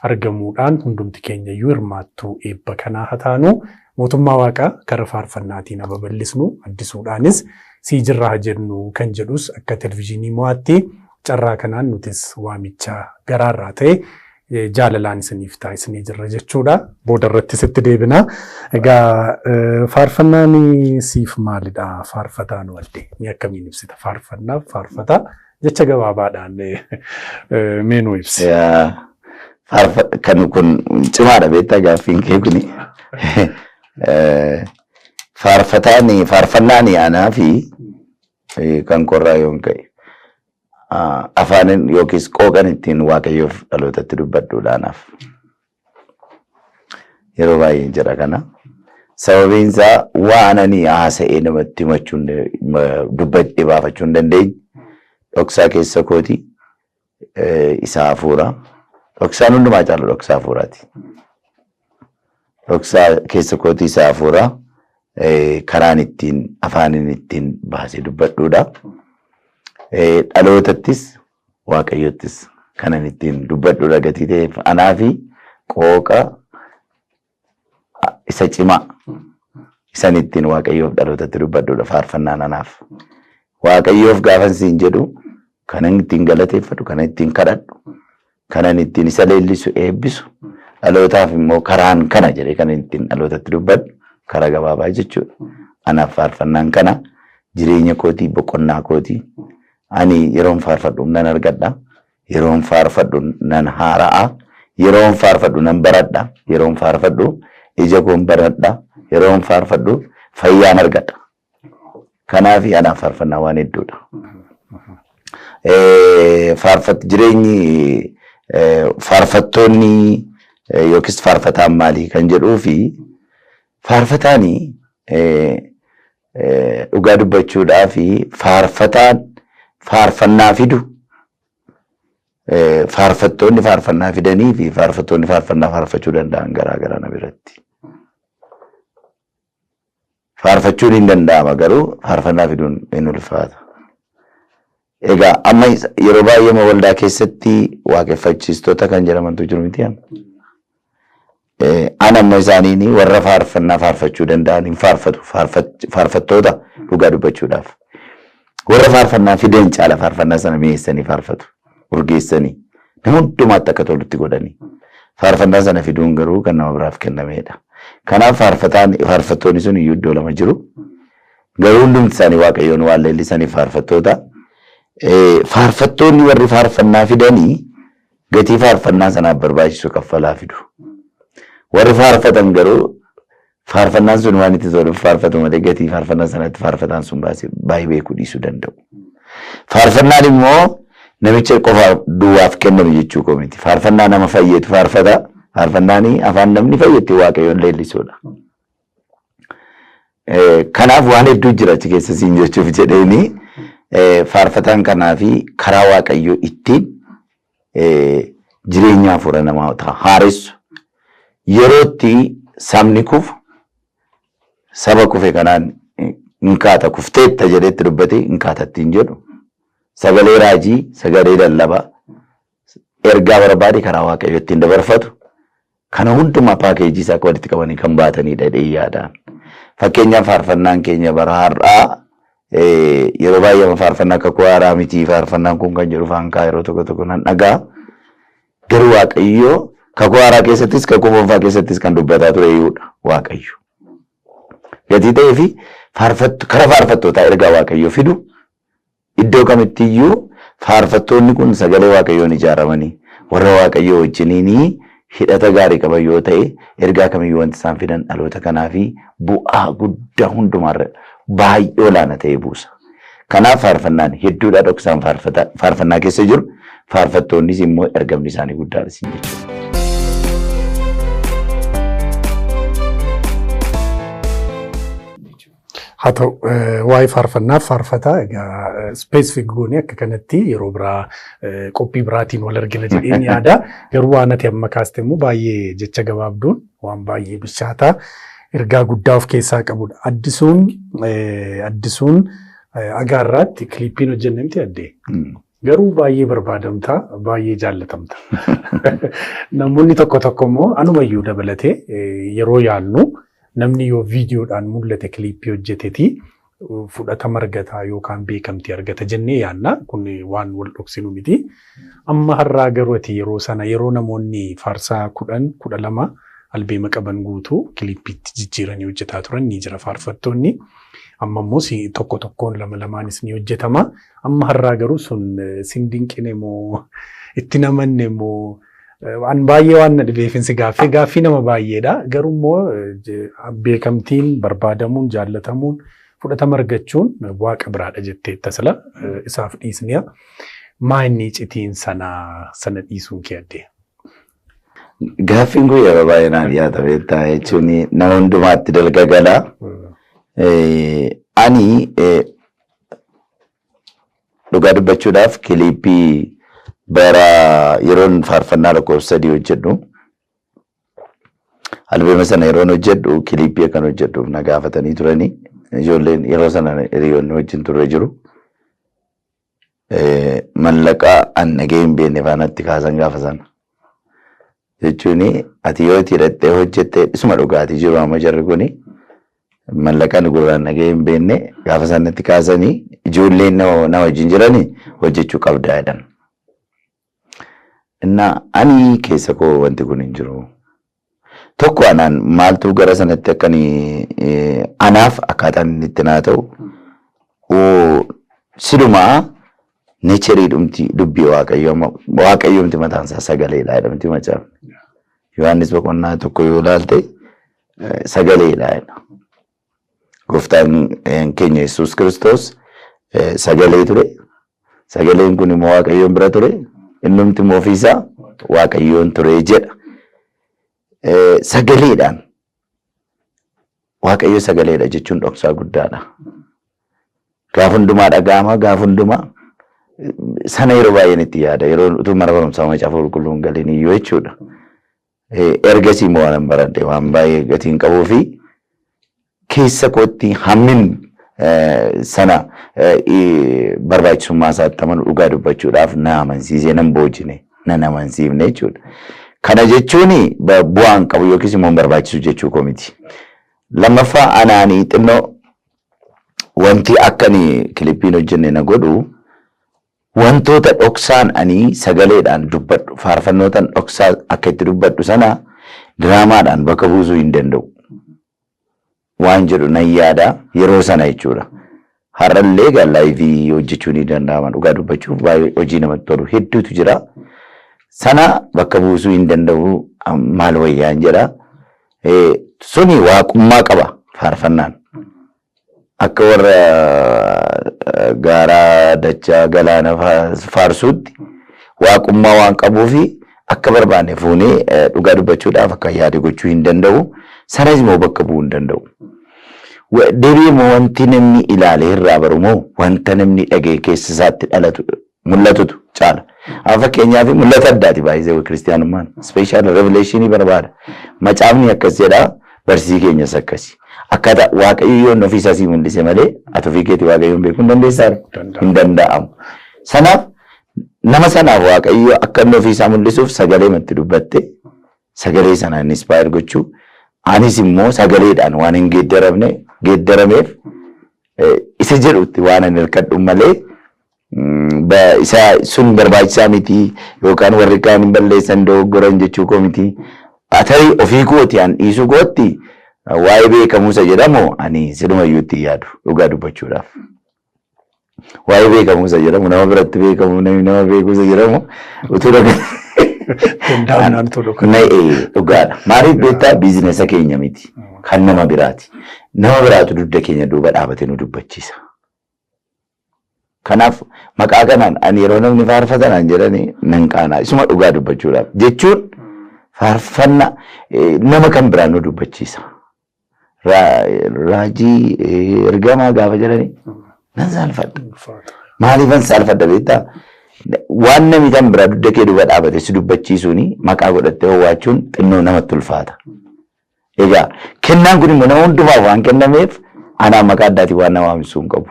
argamuudhaan hundumti keenya iyyuu hirmaattuu eebba kanaa haa taanu. Mootummaa Waaqaa kara faarfannaatiin haa babal'isnu addisuudhaanis sii jirra haa jennu kan jedhus akka televizyiinii mo'aatti carraa kanaan nutis waamicha garaarraa ta'e jaalalaan isiniif taasisnee jirra jechuudha. Booda irratti sitti deebina. Egaa faarfannaan siif maalidha? Faarfataan walde ni akkamiin ibsita? Faarfannaaf faarfataa jecha gabaabaadhaan mee nuu ibsi. Kan kun cimaadha beektaa gaaffiin kee kuni. Faarfataan faarfannaan anaa fi kan qorraa yoon ka'e. Afaanin yookiis qooqan ittiin Waaqayyoof dhalootatti dubbadhuudha anaaf. Yeroo baay'ee jira kana. Sababiin isaa waan ani haasa'ee namatti himachuu dubbadhee baafachuu hin dandeenye dhoksaa keessa kooti isa hafuura. Dhoksaan hundumaa caalu dhoksaa hafuuraati. Dhoksaa keessa kooti isa hafuura karaan ittiin afaanin ittiin baasee dubbadhuudha. Dhalootattis Waaqayyottis kanan ittiin dubbadhuudha gatii ta'eef anaa fi qooqa isa cimaa isan ittiin Waaqayyoof dhalootatti dubbadhuudha faarfannaan anaaf. Waaqayyoof gaafan siin jedhu kanan ittiin galateeffadhu, kanan ittiin kadhadhu, kanan ittiin isa leellisu eebbisu, dhalootaaf immoo karaan kana jedhee kanan ittiin dhalootatti dubbadhu karaa gabaabaa jechuudha. Anaaf faarfannaan kana jireenya kootii, boqonnaa kootii. Ani yeroon faarfadhu nan argadha. Yeroon faarfadhu nan haara'a. Yeroon faarfadhu nan baradha. Yeroon faarfadhu ija koon baradha. Yeroon faarfadhu fayyaan argadha. Kanaaf anaaf faarfannaa waan hedduudha. Jireenyi faarfattoonni yookiis faarfataan maalii kan jedhuu fi faarfataanii dhugaa dubbachuudhaa fi faarfataan faarfannaa fidu faarfattoonni faarfannaa fidanii fi faarfattoonni faarfannaa faarfachuu danda'an garaa garaa na biratti. Faarfachuun hin danda'ama garuu faarfannaa fiduun hin ulfaata. Egaa amma yeroo baay'ee waldaa keessatti waaqeffachiistota kan jedhamantu jiru miti. An amma isaaniin warra faarfannaa faarfachuu danda'an hin faarfatu faarfattoota dhugaa dubbachuudhaaf. Warra faarfannaa fidan caala faarfannaa sana mi'eessanii faarfatu urgeessanii nama hundumaatti akka tolutti godhanii. Faarfannaa sana fiduun garuu kan nama biraaf kennamedha. Kanaaf faarfattoonni sun iyyuu iddoo lama jiru. Garuu hundumti isaanii Waaqayyoon waan leellisaniif faarfattoota. Faarfattoonni warri faarfannaa fidanii gatii faarfannaa sanaaf barbaachisu kaffalaa fidu. Warri faarfatan garuu faarfannaan sun waan itti toluuf faarfatu malee gatii faarfannaa sanatti faarfataan sun baasee baay'ee beekuu dhiisuu danda'u. Faarfannaan immoo namicha qofaaf duwwaaf kenname jechuu koo miti. Faarfannaa nama fayyetu faarfata. Faarfannaan afaan namni fayyetti Waaqayyoon leellisuudha. Kanaaf waan hedduu jira achi keessa siin jechuuf jedheeni faarfataan kanaa fi karaa Waaqayyoo ittiin jireenya hafuura namaa haaressu yerootti sabni kufu saba kufe kanaan hin kaata kufteetta jedhetti dubbate hin kaata ittiin jedhu sagalee raajii sagalee lallabaa ergaa barbaade karaa Waaqayyoo ittiin dabarfatu kana hundumaa paakeejii isaa akka walitti qabanii kan baatanidha jedhee yaadaan. Fakkeenyaaf faarfannaan keenya bara har'aa yeroo baay'ee faarfannaa kakuu haaraa miti faarfannaan kun kan jedhu faankaa yeroo tokko tokko nan dhagaa. Garuu Waaqayyoo kakuu haaraa keessattis kakuu moofaa keessattis kan dubbataa ture iyyuudha Waaqayyo. Gatii ta'ee fi karaa faarfattootaa ergaa Waaqayyoo fidu iddoo kamittiyyuu faarfattoonni kun sagalee Waaqayyoon ijaaramanii warra Waaqayyoo wajjiniinii hidhata gaarii qaban yoo ta'e ergaa kamiyyuu wanti isaan fidan dhaloota kanaa fi bu'aa guddaa hundumaarra baay'ee olaanaa ta'e buusa. Kanaaf faarfannaan hedduudha dhoksaan faarfannaa keessa jiru faarfattoonnis immoo ergamni isaanii guddaadha siin jechuudha. Haa ta'u waa'ee faarfannaaf faarfataa egaa specific goonee akka kanatti yeroo biraa qophii biraatiin wal argina jedheen yaada. Garuu waan ati amma kaaste immoo baay'ee jecha gabaabduun waan baay'ee bishaataa ergaa guddaa of keessaa qabudha. Addisuun agaarraatti kiliippiin hojjenne miti addee. Garuu baay'ee barbaadamta, baay'ee jaallatamta. Namoonni tokko tokko immoo anumayyuu dabalatee yeroo yaadnu namni yoo viidiyoodhaan mul'ate kiliippii hojjeteeti fudhatama argata yookaan beekamtii argata jennee yaadna. Kun waan wal dhoksinu miti. Amma har'aa garuu ati yeroo sana yeroo namoonni faarsaa 10, 12 albeema qaban guutuu kiliippiitti jijjiiranii hojjetaa turan ni jira faarfattoonni. Amma immoo tokko tokkoon lama lamaanis ni hojjetama. Amma har'aa garuu sun sin dinqine moo itti namanne moo an baay'ee waan na dhibeefin si gaaffii gaaffii nama baay'eedha. Garuu immoo beekamtiin barbaadamuun jaallatamuun fudhatama argachuun waaqa biraadha jettee tasala isaaf dhiisniya. Maa inni icitiin sana dhiisuun kee addee? Gaaffiin kun yeroo baay'ee naan dhiyaata beektaa jechuun nama hundumaatti dalga gala. Ani dhugaa dubbachuudhaaf kiliippii bara yeroon faarfannaa lakkoofsa 3 hojjedhu albeema sana yeroon hojjedhu kiliippii akkan hojjedhuuf na gaafatanii turanii ijoolleen yeroo sana hiriyoonni wajjin turre jiru. Mallaqa an dhagee hin beekne faanatti kaasan gaafa sana. Jechuun ati yoo itti hidhattee hojjette isuma dhugaatii jiru amma jarri kuni mallaqa nu gurraan dhagee hin beekne gaafa sanatti kaasanii ijoolleen na wajjin jiranii hojjechuu qabdaa jedhan. Innaa ani keessa koo wanti kun hin jiru. Tokko anaan maaltu gara sanatti akka anaaf akkaataan inni itti naa ta'u silumaa neecherii dhumti dubbii Waaqayyoo Waaqayyoomti mataan isaa sagaleedha jedhamti macaafni. Yohaannis boqonnaa 1 yoo ilaalte sagaleedha jedha. Gooftaan keenya Yesuus Kiristoos sagalee ture. Sagaleen kun immoo Waaqayyoon bira ture. Innumti immoo ofiisaa Waaqayyoon ture jedha. Sagaleedhaan Waaqayyo sagaleedha jechuun dhoksaa guddaadha. Gaafa hundumaa dhaga'ama, gaafa hundumaa sana yeroo baay'een itti yaada. Yeroo utuu mana barumsaa macaafa qulqulluu hin galin iyyuu jechuudha. Ergasii immoo waan baradhe waan baay'ee gatiin qabuu fi keessa kootti hammin sana barbaachisummaa isaatti amanu dhugaa dubbachuudhaaf na amansiisee nan boojine nan amansiifne jechuudha. Kana jechuun bu'aan qabu yookiis immoo hin barbaachisu jechuu koo miti. Lammaffaa anaanii xinnoo wanti akka ani kilippiin hojjenne na godhu wantoota dhoksaan ani sagaleedhaan dubbadhu faarfannootaan dhoksaa akka itti dubbadhu sana diraamaadhaan bakka buusuu hin danda'u. Waan jedhu nan yaada yeroo sana jechuudha. Har'allee egaa live hojjechuu ni danda'ama. Dhugaa dubbachuuf baay'ee hojii namatti tolu hedduutu jira. Sana bakka buusuu hin danda'u, maal wayyaan jedha. Suni waaqummaa qaba faarfannaan. Akka warra gaaraa dachaa galaana faarsuutti waaqummaa waan qabuufi akka barbaanne fuunee dhugaa dubbachuudhaaf akka yaade gochuu hin danda'u. Sanas immoo bakka bu'uu hin danda'u. Deebi'ee immoo wanti namni ilaalee irraa baru immoo wanta namni dhaga'e keessa isaatti dhalatu mul'atutu caala. Amma fakkeenyaaf mul'ata addaati baay'ee kiristiyaanummaan. Special revelation barbaada. Macaafni akkas jedha, barsiisii keenyas akkasi. Akkaataa Waaqayyo yoon ofii isaa sii mul'ise malee ati ofii keetii Waaqayyoon beekuu hin dandeessaa? Hin danda'amu. Sanaaf nama sanaaf Waaqayyo akka inni ofii isaa mul'isuuf sagalee matti dubbatte sagalee sana inspire gochuu, anis immoo sagaleedhaan waan hin geeddaramne geeddarameef isa jedhutti waan ani hirkadhu malee isa sun barbaachisaa miti yookaan warri kaan hin balleessan dogoggoran jechuu koo miti. Tarii ofii kooti an dhiisuu kootti waa'ee beekamuusa jedhamu ani silumayyuu itti yaadu dhugaa dubbachuudhaaf. Waa'ee beekamuusa jedhamu, nama biratti beekamu, namni nama beekuusa jedhamu utuu Danda'amnaan tolu. Na'ee dhugaadha. Maaliif beektaa, business keenya miti. Kan nama biraati. Nama biraatu dugda keenya duuba dhaabatee nu dubbachiisa. Kanaaf maqaa kanaan ani yeroo namni faarfatan an jedhani nan qaanaa. Isuma dhugaa dubbachuudhaaf. Jechuun faarfanna nama kan biraan nu dubbachiisa. Raajii, ergamaa gaafa jedhani nan saalfadha. Maaliifan saalfadha beektaa? Waan namni kan biraa dugda kee duuba dhaabate si dubbachiisuuni maqaa godhattee owwaachuun xinnoo namatti ulfaata. Egaa kennaan kun immoo nama hundumaaf waan kennameef anaan maqaa addaatiin waan nama waamsisuu hin qabu.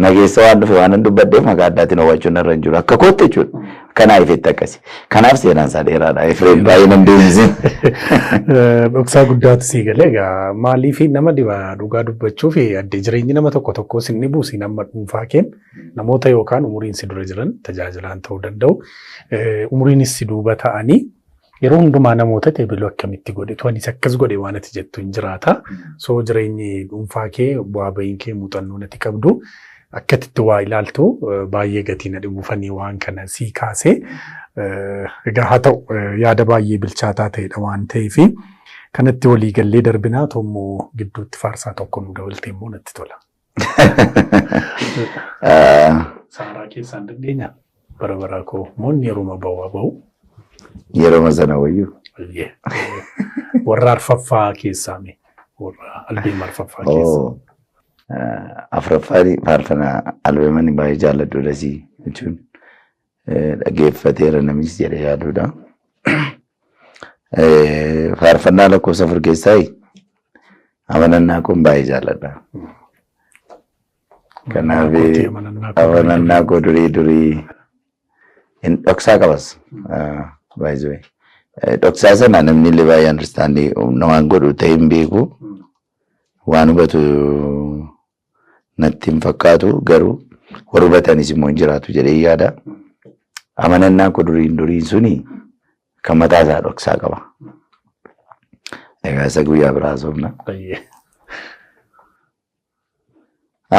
Na keessa waan dhufe waan hin dubbadheef maqaa addaatiin owwaachuun narra hin jiru. Akka kootti jechuudha. Kanaa ifetti akkasi. Kanaaf seenaan isaa dheeraadha. Efreem, baay'ee nan deemsisin. Dhoksaa guddaatu sii galee. Egaa maaliif nama dhiba, dhugaa dubbachuuf addee jireenyi nama tokko tokko sin dhibu, siin amma dhuunfaa keen namoota yookaan umuriin si dura jiran tajaajilaan ta'uu danda'u. Umuriinis si duuba ta'anii yeroo hundumaa namoota ta'e biluu akkamitti godhe, anis akkas godhe waan ati jettu hin jiraata. So jireenyi dhuunfaa kee, bu'aa bahiin kee, muuxannoo ati qabdu, akkatitti waa ilaaltu baay'ee gatii na dhibuufanii waan kana sii kaasee. Egaa haa ta'u, yaada baay'ee bilchaataa ta'edha waan ta'eef kanatti walii gallee darbinaa. Tommoo gidduutti faarsaa tokko nu dabaltee immoo natti tola. Saaraa keessaan dandeenya? Bara baraa koo moonni yeroo ba'u ba'u. Yeroo sana wayyuu. Warra arfaffaa keessaa mee, warra albeema arfaffaa keessaa. Afuraffaan faarfannaa albeeman baay'ee jaalladhuudha si jechuun dhaggeeffateera namichi jedhee yaaduudha. Faarfannaa lakkoofsa 4 keessaa amanannaa kun baay'ee jaalladha. Kanaaf amanannaa koo durii durii hin dhoksaa qabas. Baay'ee dhoksaa sana namni illee baay'ee understand waan godhu ta'e hin beeku. Waan hubatu natti hin fakkaatu, garuu warri hubatanis immoo hin jiraatu jedhee yaada. Amanannaa koo duriin duriin suni kan mataa isaa dhoksaa qaba. Egaa isa guyyaa biraa haasofna.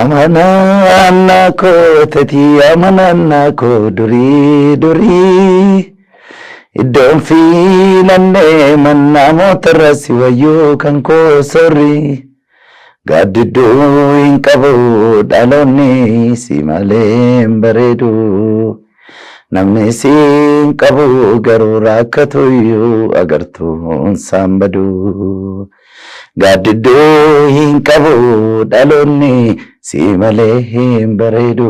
Amanannaa koo tatii, amanannaa koo durii durii, iddoon fiilannee mannaa mootarra si wayyuu kan koo sorri, gaaddidduu hin qabu dhaloonni si malee hin bareedu, namni si hin qabu garuu rakkatuyyuu agartuun saan badu, gaaddidduu hin qabu dhaloonni si malee hin bareedu,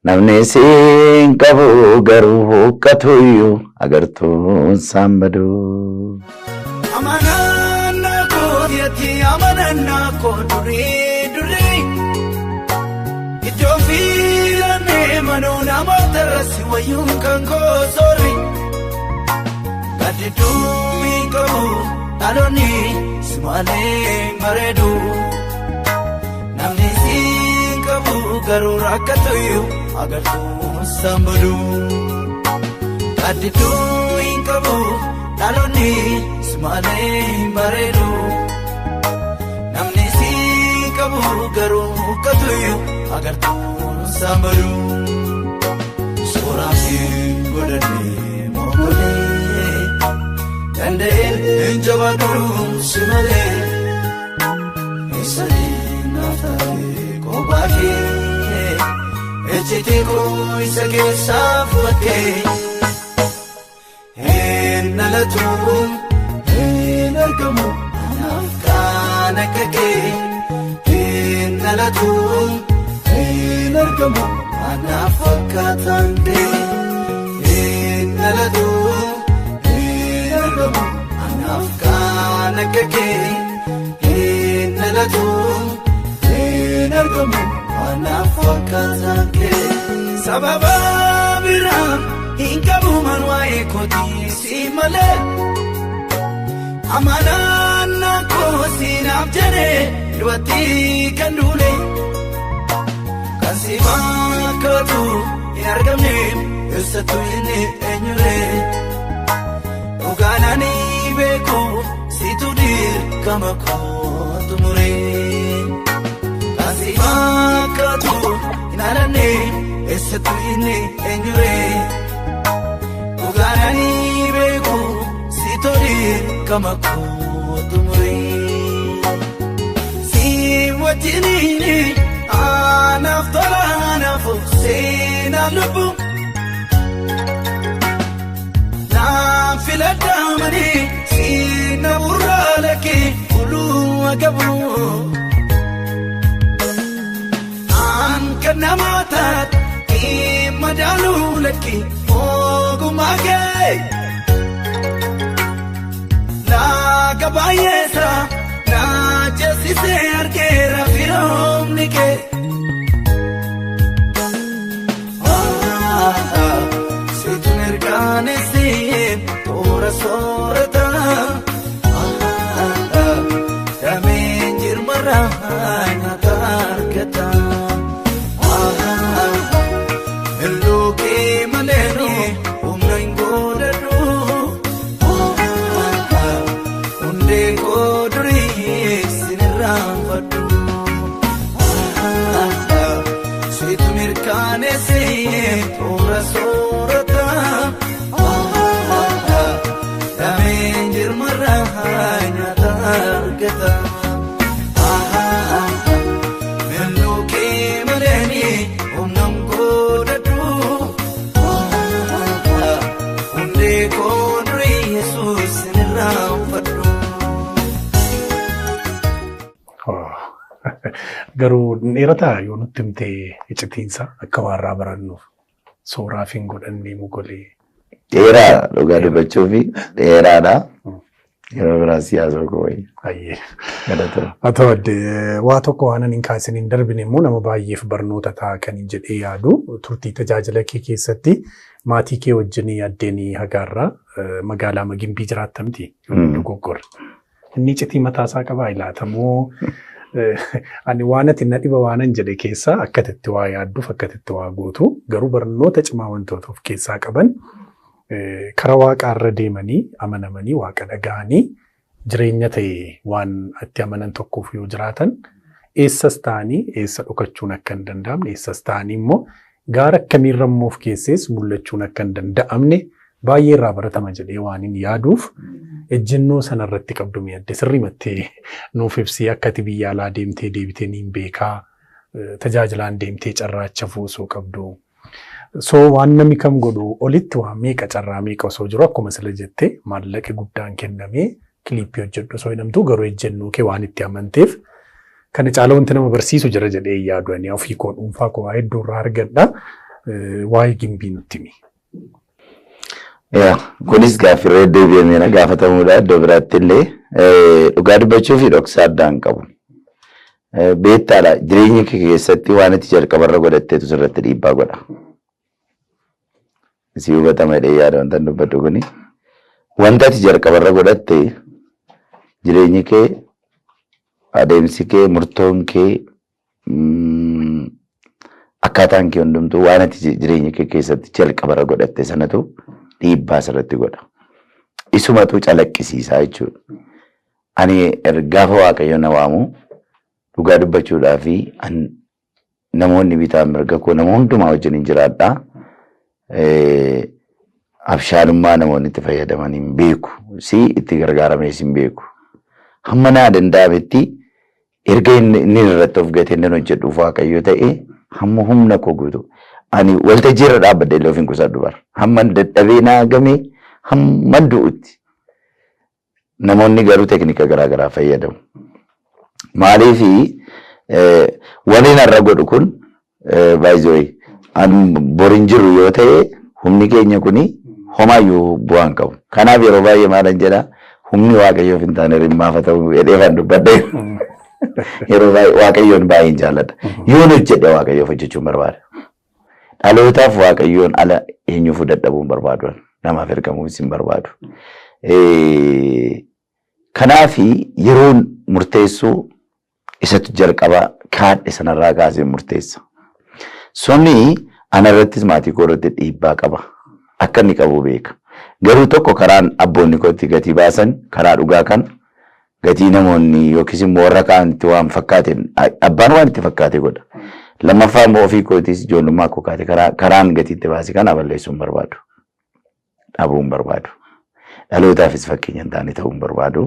namni si hin qabu garuu huqqatuyyuu agartuun saan badu. Amanannaa koo yetti, amanannaa koo durii durii, iddoo fiilannee manuu namoota irratti wayyuun kan koo sorri, gaaddidduu hin qabu dhaloonni si malee hin bareedu, namni si hin qabu garuu rakkatuyyuu agartuun saan badu, gaaddidduu hin qabu dhaloonni si malee hin bareedu, namni si hin qabu garuu katuyyuu agartuun saambaluu. Suuraa fi godhannee mokolee danda'een hin jabaadhu si malee eessatti naaf taatee kophaa kee ejjitii koo isa keessaa fudhattee hin dhalatu hin argamu anaaf kan akka kee hin dhalatu hin argamu anaaf fakkaataan kee hin dhalatu hin argamu anaaf kan akka kee hin dhalatu hin argamu anaaf fakkaataan kee. Sababa biraa hin qabu man waa'ee kootii si malee amanaan koo siinaaf jedhee du'atti kan duule kan si fakkaatu hin argamne eessattuu inni eenyulee dhugaan ani beeku situ dirqama kootu muree kan si fakkaatu hin alanne eessattuu inni eenyulee dhugaan ani beeku situ dirqama kootu muree. Si wajjiniini anaaf tola anaaf seenaa lubbu naaf filadhamanii siina burraala kee uluu agabu. An kan nama taate hin madaaluu lakki ogummaa kee. Laga baay'eessa na jeesisee argeera firoomni kee. Situ mirkaneessee toora soorata. Dameen jirmarraa nyaata argata. Halluu kee malee humna hin godhadhu. Hundee koo durii sinirraanfadhu. Situ mirkaneessee toora soorata. Dameen jirmarraa nyaata argata. Halluu kee malee humna hin godhadhu. Hundee koo durii Yesuus sinirraanfadhu. Garuu dheerataa yoo nutti himtee iccitiinsa akka waarraa barannuuf sooraaf hin godhannee mogolee. Dheeraadha dhugaa dubbachuu fi dheeraadha. Yeroo biraa siyaasa koo wayii. Ayyee. Galatoo. Haa ta'u addee waa tokko waan ani hin kaasin hin darbine immoo nama baay'eef barnoota ta'a kan hin jedhee yaadu turtii tajaajila kee keessatti maatii kee wajjin addeenii hagaarraa magaalaa Magimbii jiraattamti dogoggorre. Inni iccitii mataasaa qabaa ilaatamoo ani waan ati na dhiba waanan jedhe keessaa akka itti waa yaadduuf akka itti waa gootu garuu barnoota cimaa wantoota of keessaa qaban karaa waaqaarra deemanii amanamanii waaqa dhaga'anii jireenya ta'e waan itti amanan tokkoof yoo jiraatan eessas ta'anii eessa dhokachuun akka hin danda'amne eessas ta'anii immoo gaara akkamiirra immoo of keessees mul'achuun akka hin danda'amne baay'ee irraa baratama jedhee waan hin yaaduuf ejjennoo sanarratti qabdu mi'adde sirriimattee nuuf ibsii akka ati biyya alaa deemtee deebitee niin beekaa tajaajilaan deemtee carraacha fuusuu qabdu. So waan namni kam godhu olitti waan meeqa carraa meeqa osoo jiru akkuma sila jette maallaqi guddaan kennamee kiliippii hojjedhu osoo jedhamtu garuu ejjennoo kee waan itti amanteef kana caala wanti nama barsiisu jira jedhee yaadu ani ofii koo dhuunfaa koo waa hedduu irraa argadha. Waa'ee gimbii nutti himi. Yaa kunis gaaffii deebi'amee gaafatamuudha iddoo biraatti illee dhugaa dubbachuu fi dhoksaa addaa hin qabu. Beektaadha jireenya kee keessatti waan itti jalqabarra godhatteetu sirratti dhiibbaa godha. Si hubatama jedhee yaada wanta dubbadhu kuni. Wanta ati jalqabarra godhatte jireenyi kee adeemsi kee murtoon kee akkaataan kee hundumtuu waan ati jireenya kee keessatti jalqabarra godhatte sanatu dhiibbaa sirratti godha. Isumatu calaqqisiisaa jechuudha. Ani gaafa Waaqayyo na waamu Dhugaa dubbachuudhaa fi namoonni bitaa mirga koo nama hundumaa wajjin hin jiraadha. Abshaalummaa namoonni itti fayyadaman hin beeku. Si itti gargaaramees hin beeku. Hamma naa danda'ametti erga inni irratti of gatee inni hojjedhuuf Waaqayyo ta'e hamma humna koo guutuu. Ani waltajjii irra dhaabbadhe illee of hin qusadhu bara. Hamma dadhabee naa gamee hamma du'utti. Namoonni garuu teeknika garaa garaa fayyadamu. Maaliifi waliin har'a godhu kun baay'ee an borin jiru yoo ta'e humni keenya kuni homaayyuu bu'aa hin qabu. Kanaaf yeroo baay'ee maalan jedhaa, humni Waaqayyoof hin taane rimmaafa ta'uu jedhee kan dubbadhe. Yeroo baay'ee Waaqayyoon baay'een jaalladha. Yoon hojjedhe Waaqayyoof hojjechuun barbaada. Dhalootaaf Waaqayyoon ala eenyuufuu dadhabuu hin barbaadu. Namaaf ergamuus hin barbaadu. Kanaaf yeroon murteessuu isatu jalqaba kaadhe sanarraa kaasee murteessa. Suni ana irrattis maatii koo irratti dhiibbaa qaba. Akka inni qabu beeka. Garuu tokko karaan abboonni kootti gatii baasan karaa dhugaa kan gatii namoonni yookiis immoo warra kaanitti waan fakkaate abbaan waan itti fakkaate godha. Lammaffaa immoo ofii kootiis ijoollummaa koo kaate karaan gatii itti baase kana balleessuu hin barbaadu. Dhabuu hin barbaadu. Dhalootaafis fakkeenya hin taane ta'uu hin barbaadu.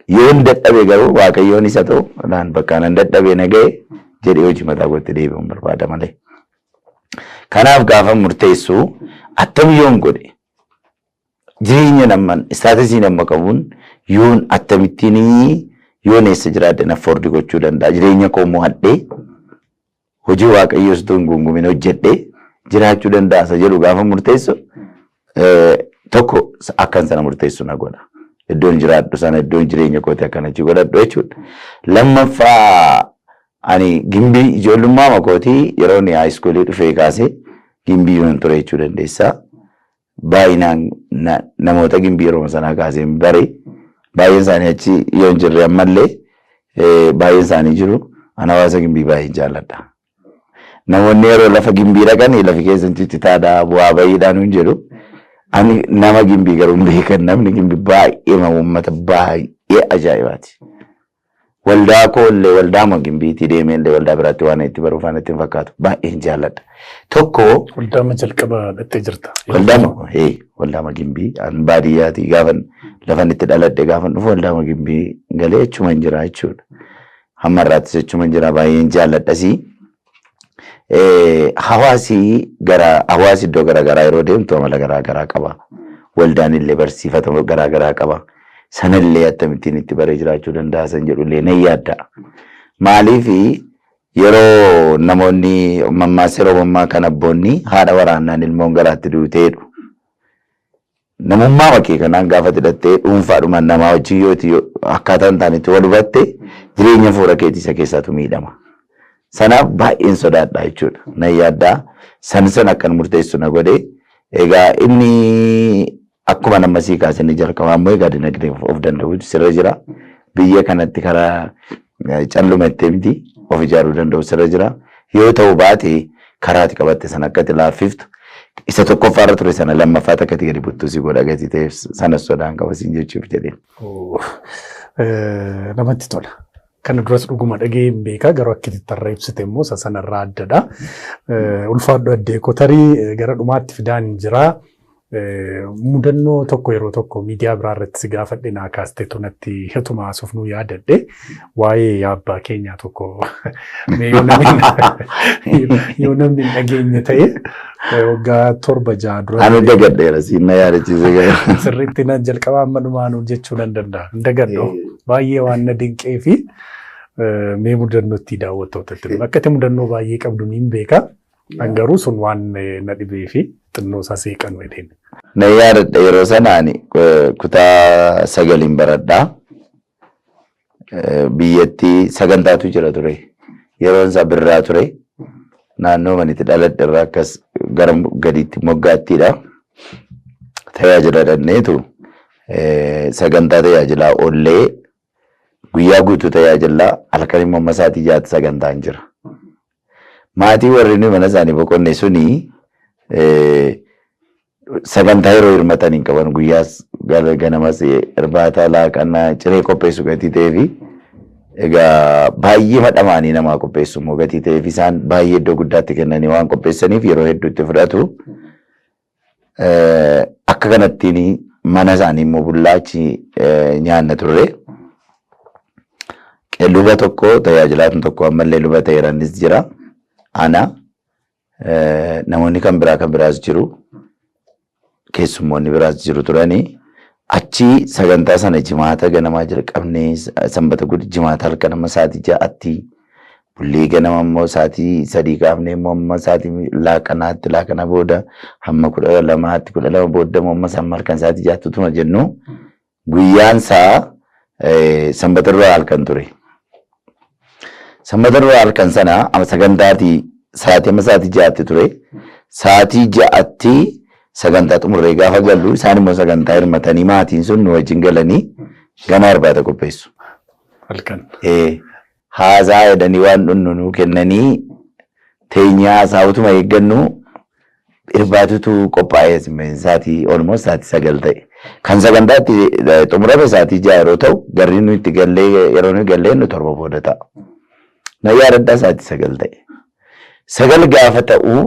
Yoon dadhabe garuu Waaqayyoon isa ta'u naan bakka nan dadhabee na ga'e jedhee hojii mataa kootti deebi'uu hin barbaada malee. Kanaaf gaafa murteessu attam yoon godhe jireenya namman status nama qabuun yoon akkamittiin yoon eessa jiraadhe na afford gochuu danda'a, jireenya koo mo'adhee hojii Waaqayyoos utuu hin gungumin hojjedhee jiraachuu danda'a isa jedhu gaafa murteessu tokko akkan sana murteessu na godha. Iddoon jiraadhu sana iddoon jireenya kooti akkana godhadhu jechuudha. Lammaffaa, ani Gimbii ijoollummaa makootii yeroo inni high schoolii dhufee kaasee Gimbii yoon ture jechuu dandeessa. Baay'inaan namoota Gimbii yeroo sanaa kaasee bare, baay'een isaanii achi yoo hin jirre ammallee baay'een isaanii jiru. Ani hawaasa Gimbii baay'een jaalladha. Namoonni yeroo lafa Gimbii dhaqan lafi keessan ciccitaadha, bu'aa bahiidhaan hin jedhu. Ani nama Gimbii garuu hin beekan, namni Gimbii baay'ee uummata baay'ee ajaa'ibaati. Waldaa koo illee waldaa Gimbiitii deemee illee waldaa biraatti waan itti baruuf waan itti hin fakkaatu, baay'een jaalladha. Tokko Waldaa jalqaba dhattee jirta. Waldaa Gimbii an baadiyyaatii gaafan lafan itti dhaladhe gaafan dhufu waldaa Gimbii galee achuma hin jira jechuudha. Hamma irraattis achuma hin jira, baay'een jaalladhasii. Hawaasi gara hawaasi iddoo garaagaraa yeroo deemtu amala garaagaraa qaba. Waldaan illee barsiifata garaagaraa qaba. Sanallee akkamittiin itti baree jiraachuu danda'a san jedhu illee nan yaadda. Maaliif yeroo namoonni mammaasa yeroo mammaa kan abboonni haadha waraannaan ilmoon garaatti duuteedhu. Namummaa makee kanaan gaafa hidhattee dhuunfaadhumaan namaa wajjin yoo akkaataa hin taanetti wal hubatte jireenya fuula keetii isa keessaatu miidhama. Sanaaf baay'een sodaadha jechuudha. Nan yaaddaa san san akkan murteessu na godhe. Egaa inni akkuma nama sii kaase inni jalqabaa immoo egaa dinagdee of danda'u sirra jira. Biyya kanatti karaa calluma itti miti of ijaaruu danda'u sirra jira. Yoo ta'u baate karaati qabatte sana akka itti laaffiftu isa tokkoffaarra ture sana lammaffaa takka itti gadi buttuu si godha gatii ta'eef sana sodaan qaba siin jechuuf jedheen. Namatti tola. Kana duras dhuguma dhagee hin beekaa, garuu akka itti tarree ibsite immoo isa sanarraa addadha. Ulfaadhu addee kotarii gara dhumaatti fidaan jira. Mudannoo tokko yeroo tokko miidiyaa biraa irratti si gaafadhe naa kaastee natti hetuma haasofnuu yaadadhe, waa'ee abbaa keenyaa tokko yoo namni hin dhageenye ta'e waggaa 7-6 dura. Ani dagadheera, siin na yaadachiise gara. Sirriitti na jalqaba amma dhumaan hojjechuu nan danda'a. Hin dagadhu. Baay'ee waan na dinqee fi mee mudannootti daawwattootatti. Akka itti mudannoo baay'ee qabdu niin beeka. An garuu sun waan na dhibee fi xinnoo isaa seeqan jedheen. Na yaadadha, yeroo sana ani kutaa 9n baradhaa. Biyyatti sagantaatu jira ture. Yeroon isaa birraa ture. Naannoo manitti dhaladhe irraa akkas gara gadiitti moggaattiidha. Tajaajila dhanneetu sagantaa tajaajilaa oollee guyyaa guutuu tajaajilaa, halkan immoo amma sa'aatii 6tti sagantaan jira. Maatii warri nuyi mana isaanii boqonne suni sagantaa yeroo hirmatan hin qaban, guyyaas ganamas irbaata, laaqanaa, ciree qopheessu gatii ta'ee fi Egaa baay'ee madhamaanii namaa qopheessu immoo gatii ta'eef isaan baay'ee iddoo guddaatti kennanii waan qopheessaniif yeroo hedduu itti fudhatu. Akka kanattiin mana isaanii immoo bullaachi nyaanna turre. Luba tokko tajaajilaan tokko ammallee luba ta'eeranis jira. Ana namoonni kan biraa kan biraas jiru. Keessummoonni biraas jiru turanii. Achi sagantaa sana jimaata ganamaa jalqabnee sanbata guddaa jimaata halkan amma sa'aatii 6tti bullee ganama immoo sa'aatii 3 kaafnee immoo amma sa'aatii laaqanaatti laaqana booda hamma 12tti 12 booda immoo amma samma halkan sa'aatii 6tti utuma jennu guyyaan isaa sanbata duraa halkan ture. Sanbata duraa halkan sana amma sagantaatii sa'aatii amma sa'aatii 6tti ture. Sa'aatii 6tti sagantaa xumurree gaafa gallu isaan immoo sagantaa hirmatanii maatiin sun nu wajjin galanii ganaa irbaata qopheessu. Halkan. Haasaa jedhanii waan dhunnu nuu kennanii teenyaa haasaa utuma eeggannu irbaatutu qophaa'ee sa'aatii almost sa'aatii 9 ta'e. Kan sagantaatti xumurame sa'aatii 6 yeroo ta'u garri nuyi itti gallee yeroo nuyi gallee nu 7 booda ta'a. Na yaadadhaa sa'aatii 9 ta'e. 9 gaafa ta'u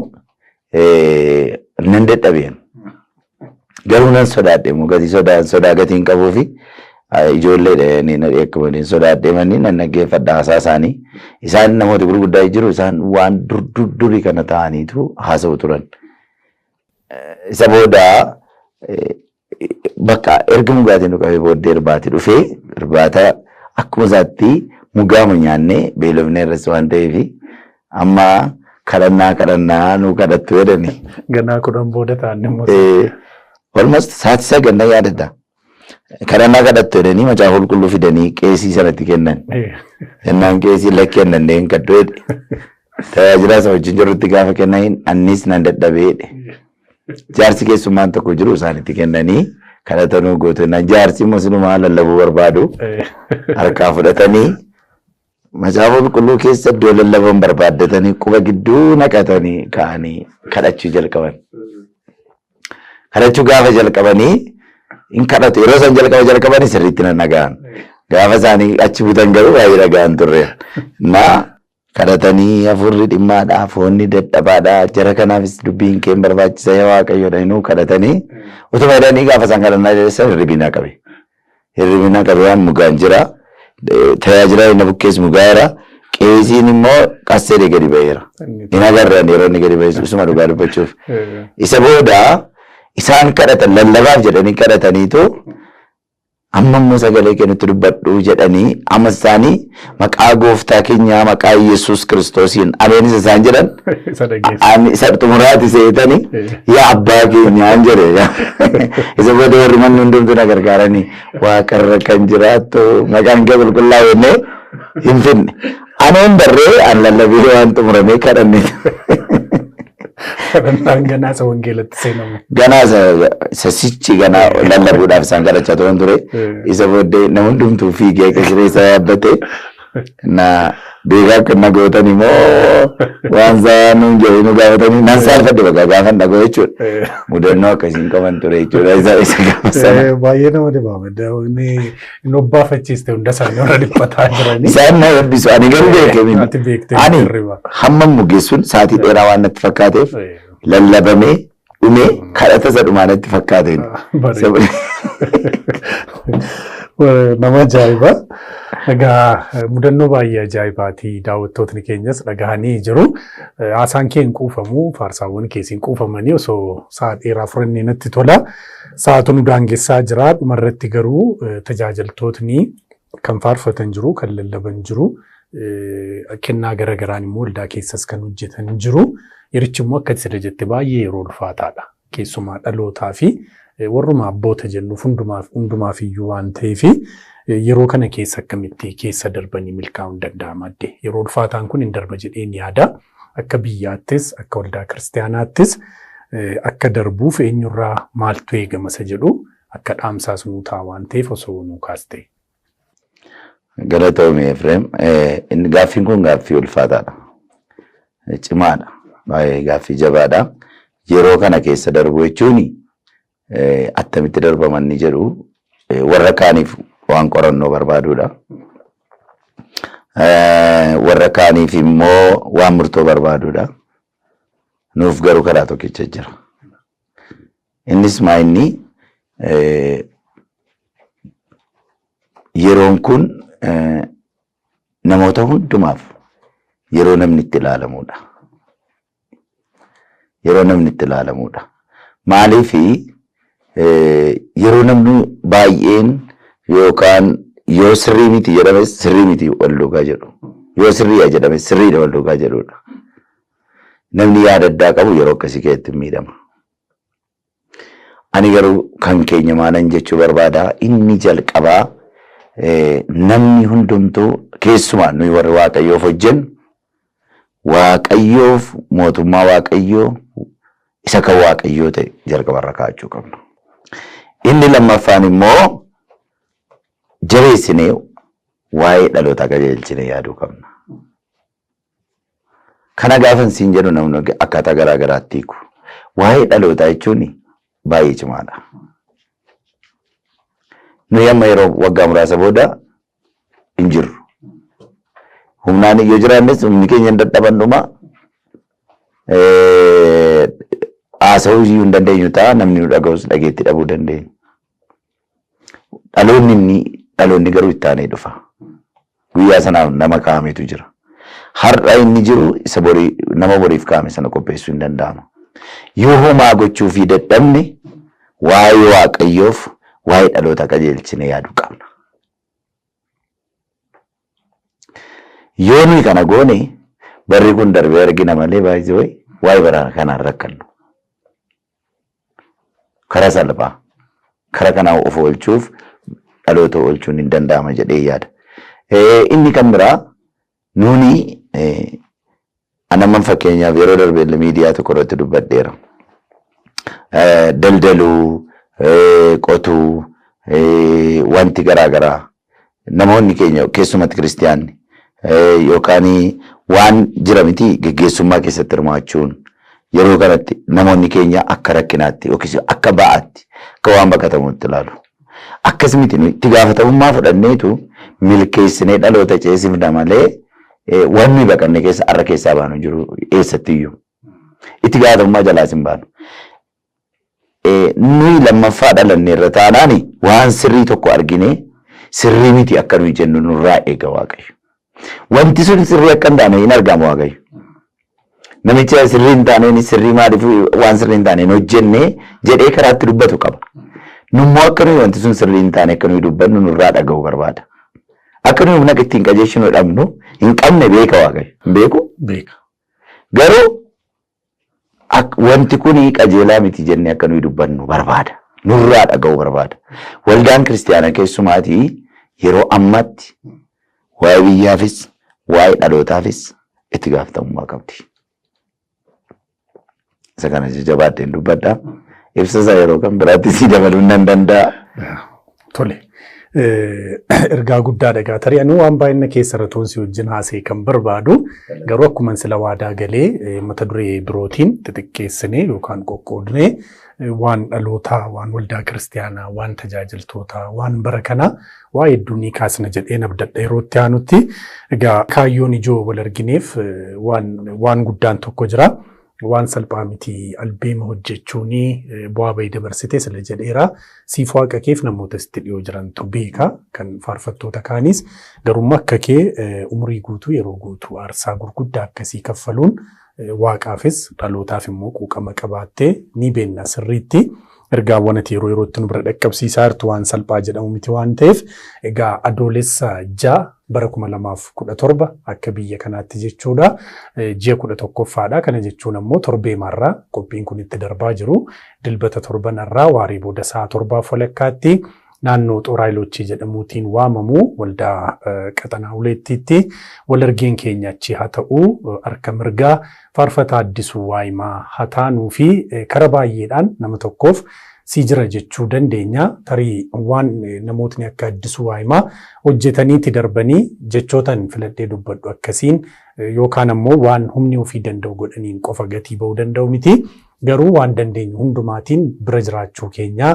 nan dadhabeen. Garuu nan sodaadhe immoo gatii sodaa gatii hin qabuu fi ijoollee ni na dheekkamanii sodaadhe manii nan dhaggeeffadha haasaa isaanii. Isaan namoota gurguddaa jiru isaan waan dur dur durii kana ta'aniitu haasa'u turan. Isa booda bakka erga mugaatiin nu qabee booddee irbaati dhufee irbaata akkuma isaatti mugaama nyaannee beelofnee irras waan ta'eef amma kadhannaa kadhannaa nu kadhattu jedhani. Ganaa 10 booda ta'an immoo. Almost sa'aatii 9 na yaadadha. Kadhannaa kadhattu jedhanii macaafa qulqulluu fidanii qeesii sanatti kennan. Jennaan qeesii lakkee kennan hin kadhu jedhe. Tajaajilaa isa wajjin jirutti gaafa kennan annis nan dadhabee jedhe. Jaarsi keessummaan tokko jiru isaanitti kennanii kadhatanuu gootu jennaan jaarsi immoo sinumaa lallabuu barbaadu harkaa fudhatanii macaafa qulqulluu keessa iddoo lallaban barbaaddatanii quba gidduu naqatanii ka'anii kadhachuu jalqaban. Kadhachuu gaafa jalqabanii hin kadhatu yeroo isaan jalqabanii sirriitti nan dhaga'an. Gaafa isaanii achi butan garuu baay'ee dhaga'an turre. Na kadhatanii hafuurri dhimmaadha foonni dadhabaadha jara kanaafis dubbiin kee barbaachisa yaa Waaqayyoodha inuu kadhatanii utuma jedhanii gaafa isaan kadhannaa jedhan hirribina qabe. Hirribina qabe waan mugaan jira. Tajaajila inni bukkees mugaa'eera. Qeesiin immoo qasseedhe gadi ba'eera. Hin agarran yeroo inni gadi ba'e isuma dhugaa dubbachuuf. Isa booda isaan kadhatan lallabaaf jedhanii kadhataniitu amma immoo sagalee kennutti dubbadhu jedhanii amma isaanii maqaa gooftaa keenyaa maqaa Yesuus Kiristoosiin ameenis isaan jedhan Isa dhageessa. ani isa xumuraati seetanii yaa abbaa keenyaan jedhe. Isa booda warri manni hundumtuu na gargaaranii waaqarra kan jiraattu maqaan kee qulqullaa'u jennee hin finne. Anoon barree an lallabee waan xumuramee kadhanne. Kadhannaan ganaa isa wangeelatti seenamu. Ganaa isa sichi ganaa lallabuudhaaf isaan kadhachaa turan ture. Isa booddee nama hundumtuu fiigee akka siree isaa yaabbatee na beekaa akka na gootan immoo waan isaa nuun jedhee nu gaafatanii nan saalfadhe bakka gaafa dhagoo jechuudha. Mudannoo akkasiin qaban ture jechuudha isa gaafa sana. Baay'ee nama dhibaama. Inni inni obbaafachiiste hunda isaanii warra dhiphataa jiranii. Isaan na eebbisu ani garuu beekee miti. Ati beektee Ani hirriba. hamma mugeessuun sa'aatii dheeraa waan natti fakkaateef lallabamee dhumee kadhata isa dhumaa natti fakkaateen. Bareeda. Nama ajaa'iba. Egaa mudannoo baay'ee ajaa'ibaati daawwattootni keenyas dhagahanii jiru. Haasaan kee hin quufamu, faarsaawwan kees hin quufamanii osoo sa'a dheeraa furannee natti tola. Sa'aatu nu daangessaa jira. Dhumarratti garuu tajaajiltootni kan faarfatan jiru, kan lallaban jiru, kennaa garagaraan immoo waldaa keessas kan hojjetan jiru. Yerichi immoo akka sida jette baay'ee yeroo ulfaataadha. Keessumaa dhalootaa fi warruma abboota jennuuf hundumaaf iyyuu waan ta'eef yeroo kana keessa akkamitti keessa darbanii milkaa'uun danda'ama adde. Yeroo ulfaataan kun hin darba jedheen yaada. Akka biyyaattis akka waldaa kiristaanaattis akka darbuuf eenyurraa maaltu eegama isa jedhu akka dhaamsaas nuu ta'a waan ta'eef osoo nuu kaaste. Galatoomii Efreem. Inni gaaffiin kun gaaffii ulfaataadha. Cimaadha. Baay'ee gaaffii jabaadha. Yeroo kana keessa darbu jechuun attamitti darbaman ni jedhu warra kaaniif waan qorannoo barbaadudha. Warra kaaniif immoo waan murtoo barbaadudha. Nuuf garuu karaa tokkicha jira. Innis maa inni yeroon kun namoota hundumaaf yeroo namni itti ilaalamudha. Yeroo namni itti ilaalamudha. Maaliifi yeroo namni baay'een yookaan yoo sirrii miti jedhames sirrii miti wal duukaa jedhu. Yoo sirriidha jedhames sirriidha wal duukaa jedhudha. Namni yaada addaa qabu yeroo akkasii keessatti miidhama. Ani garuu kan keenya maalan jechuu barbaada, inni jalqabaa namni hundumtuu keessumaa nuyi warri Waaqayyoof hojjennu Waaqayyoof mootummaa Waaqayyoo isa kan Waaqayyoo ta'e jalqabarra kaa'achuu qabna. Inni lammaffaan immoo jabeessinee waa'ee dhalootaa qajeelchinee yaaduu qabna. Kana gaafan siin jedhu namni akkaataa garaa garaatti hiiku. Waa'ee dhalootaa jechuun baay'ee cimaadha. Nuyi amma yeroo waggaa muraasa booda hin jirru. Humnaan yoo jiraannes humni keenya hin dadhabannuma. Haasa'uu iyyuu hin dandeenyu ta'a, namni nu dhaga'us dhageetti dhabuu dandeenya. Dhaloonni inni dhaloonni garuu itti aanee dhufa. Guyyaa sanaaf nama kaa'ametu jira. Har'a inni jiru isa borii nama boriif kaa'ame sana qopheessuu hin danda'amu. Yoo homaa gochuu fi dadhabne waa'ee Waaqayyoof waa'ee dhaloota qajeelchine yaaduu qabna. Yoo nuyi kana goone barri kun darbee argina malee baay'ee waa'ee bara kanaan rakkannu. Karaa salphaa karaa kanaa of oolchuuf dhaloota oolchuun hin danda'ama jedhee yaada. Inni kan biraa nuuni anamman fakkeenyaaf yeroo darbe miidiyaa tokko irratti dubbadheera. Daldaluu, qotuu, wanti garaa garaa namoonni keenya keessumatti kiristiyaanni yookaan waan jira miti geggeessummaa keessatti hirmaachuun yeroo kanatti namoonni keenya akka rakkinaatti yookiis akka ba'aatti akka waan baqatamutti ilaalu. Akkas miti, nuyi itti gaafatamummaa fudhanneetu milkeessinee dhaloota ceesifna malee waan nuyi baqanne keessa har'a keessaa baanu jiru eessattiyyuu. Itti gaafatamummaa jalaas hin baanu. Nuyi lammaffaa dhalanne irra taanaani waan sirrii tokko argine sirrii miti akka nuyi jennu nurraa eega Waaqayyo. Wanti sun sirrii akka hin taane hin argamu Waaqayyo. Namicha sirrii hin taaneen sirrii maaliif waan sirrii hin taane hin hojjenne jedhee karaatti dubbatu qaba. Nummoo akka nuyi wanti sun sirrii hin taane akka nuyi dubbannu nurraa dhaga'uu barbaada. Akka nuyi humna ittiin qajeelchinu dhabnu hin qabne beeka Waaqayyo. Hin beeku? Beeka. Garuu wanti kun qajeelaa miti jennee akka nuyi dubbannu barbaada. Nurraa dhaga'uu barbaada. Waldaan kiristiyaanaa keessumaatii yeroo ammaatti waa'ee biyyaafis waa'ee dhalootaafis itti gaafatamummaa qabdi. Isa kana jabaadheen dubbadha. Ibsa isaa yeroo kan biraatti si dabaluun nan danda'a. Tole. Ergaa guddaa dhagaa. Tarii ani waan baay'ina keessa irra si wajjin haasa'e kan barbaadu garuu akkuma sila waadaa galee mata duree birootiin xixiqqeessinee yookaan qoqqoodnee waan dhalootaa, waan waldaa kiristiyaanaa, waan tajaajiltootaa, waan bara kanaa waa hedduu ni kaasna jedhee abdadha yeroo itti aanutti. Egaa kaayyoon ijoo wal argineef waan guddaan tokko jira. Waan salphaa miti albeema hojjechuun bu'aa bahii dabarsitee sila jedheera. Siif waaqa keef namoota sitti dhiyoo jirantu beeka kan faarfattoota kaanis. Garummaa akka kee umurii guutuu yeroo guutuu aarsaa gurguddaa akkasii kaffaluun waaqaafis dhalootaaf immoo quuqama qabaattee ni beenna sirriitti. Ergaawwan ati yeroo yerootti nu bira dhaqqabsiisaa jirtu waan salphaa jedhamu miti waan ta'eef egaa adoolessa 6 bara 2017 akka biyya kanaatti jechuudha. Ji'a 11ffaadha. Kana jechuun ammoo torbee marraa qophiin kun itti darbaa jiru. Dilbata torbanarraa waarii booda sa'a 7:30tti naannoo Xooraa jedhamuutiin waamamu waldaa qaxanaa uleettiitti wal argeen keenya achi haa ta'u harka mirgaa faarfataa Addisuu Waayimaa haa taanuu fi kara baay'eedhaan nama tokkoof si jira jechuu dandeenya. Tarii waan namootni akka Addisuu Waayimaa hojjetaniiti darbanii jechootan filadhee dubbadhu akkasiin yookaan ammoo waan humni ofii danda'u godhaniin qofa gatii ba'uu danda'u miti. Garuu waan dandeenyu hundumaatiin bira jiraachuu keenya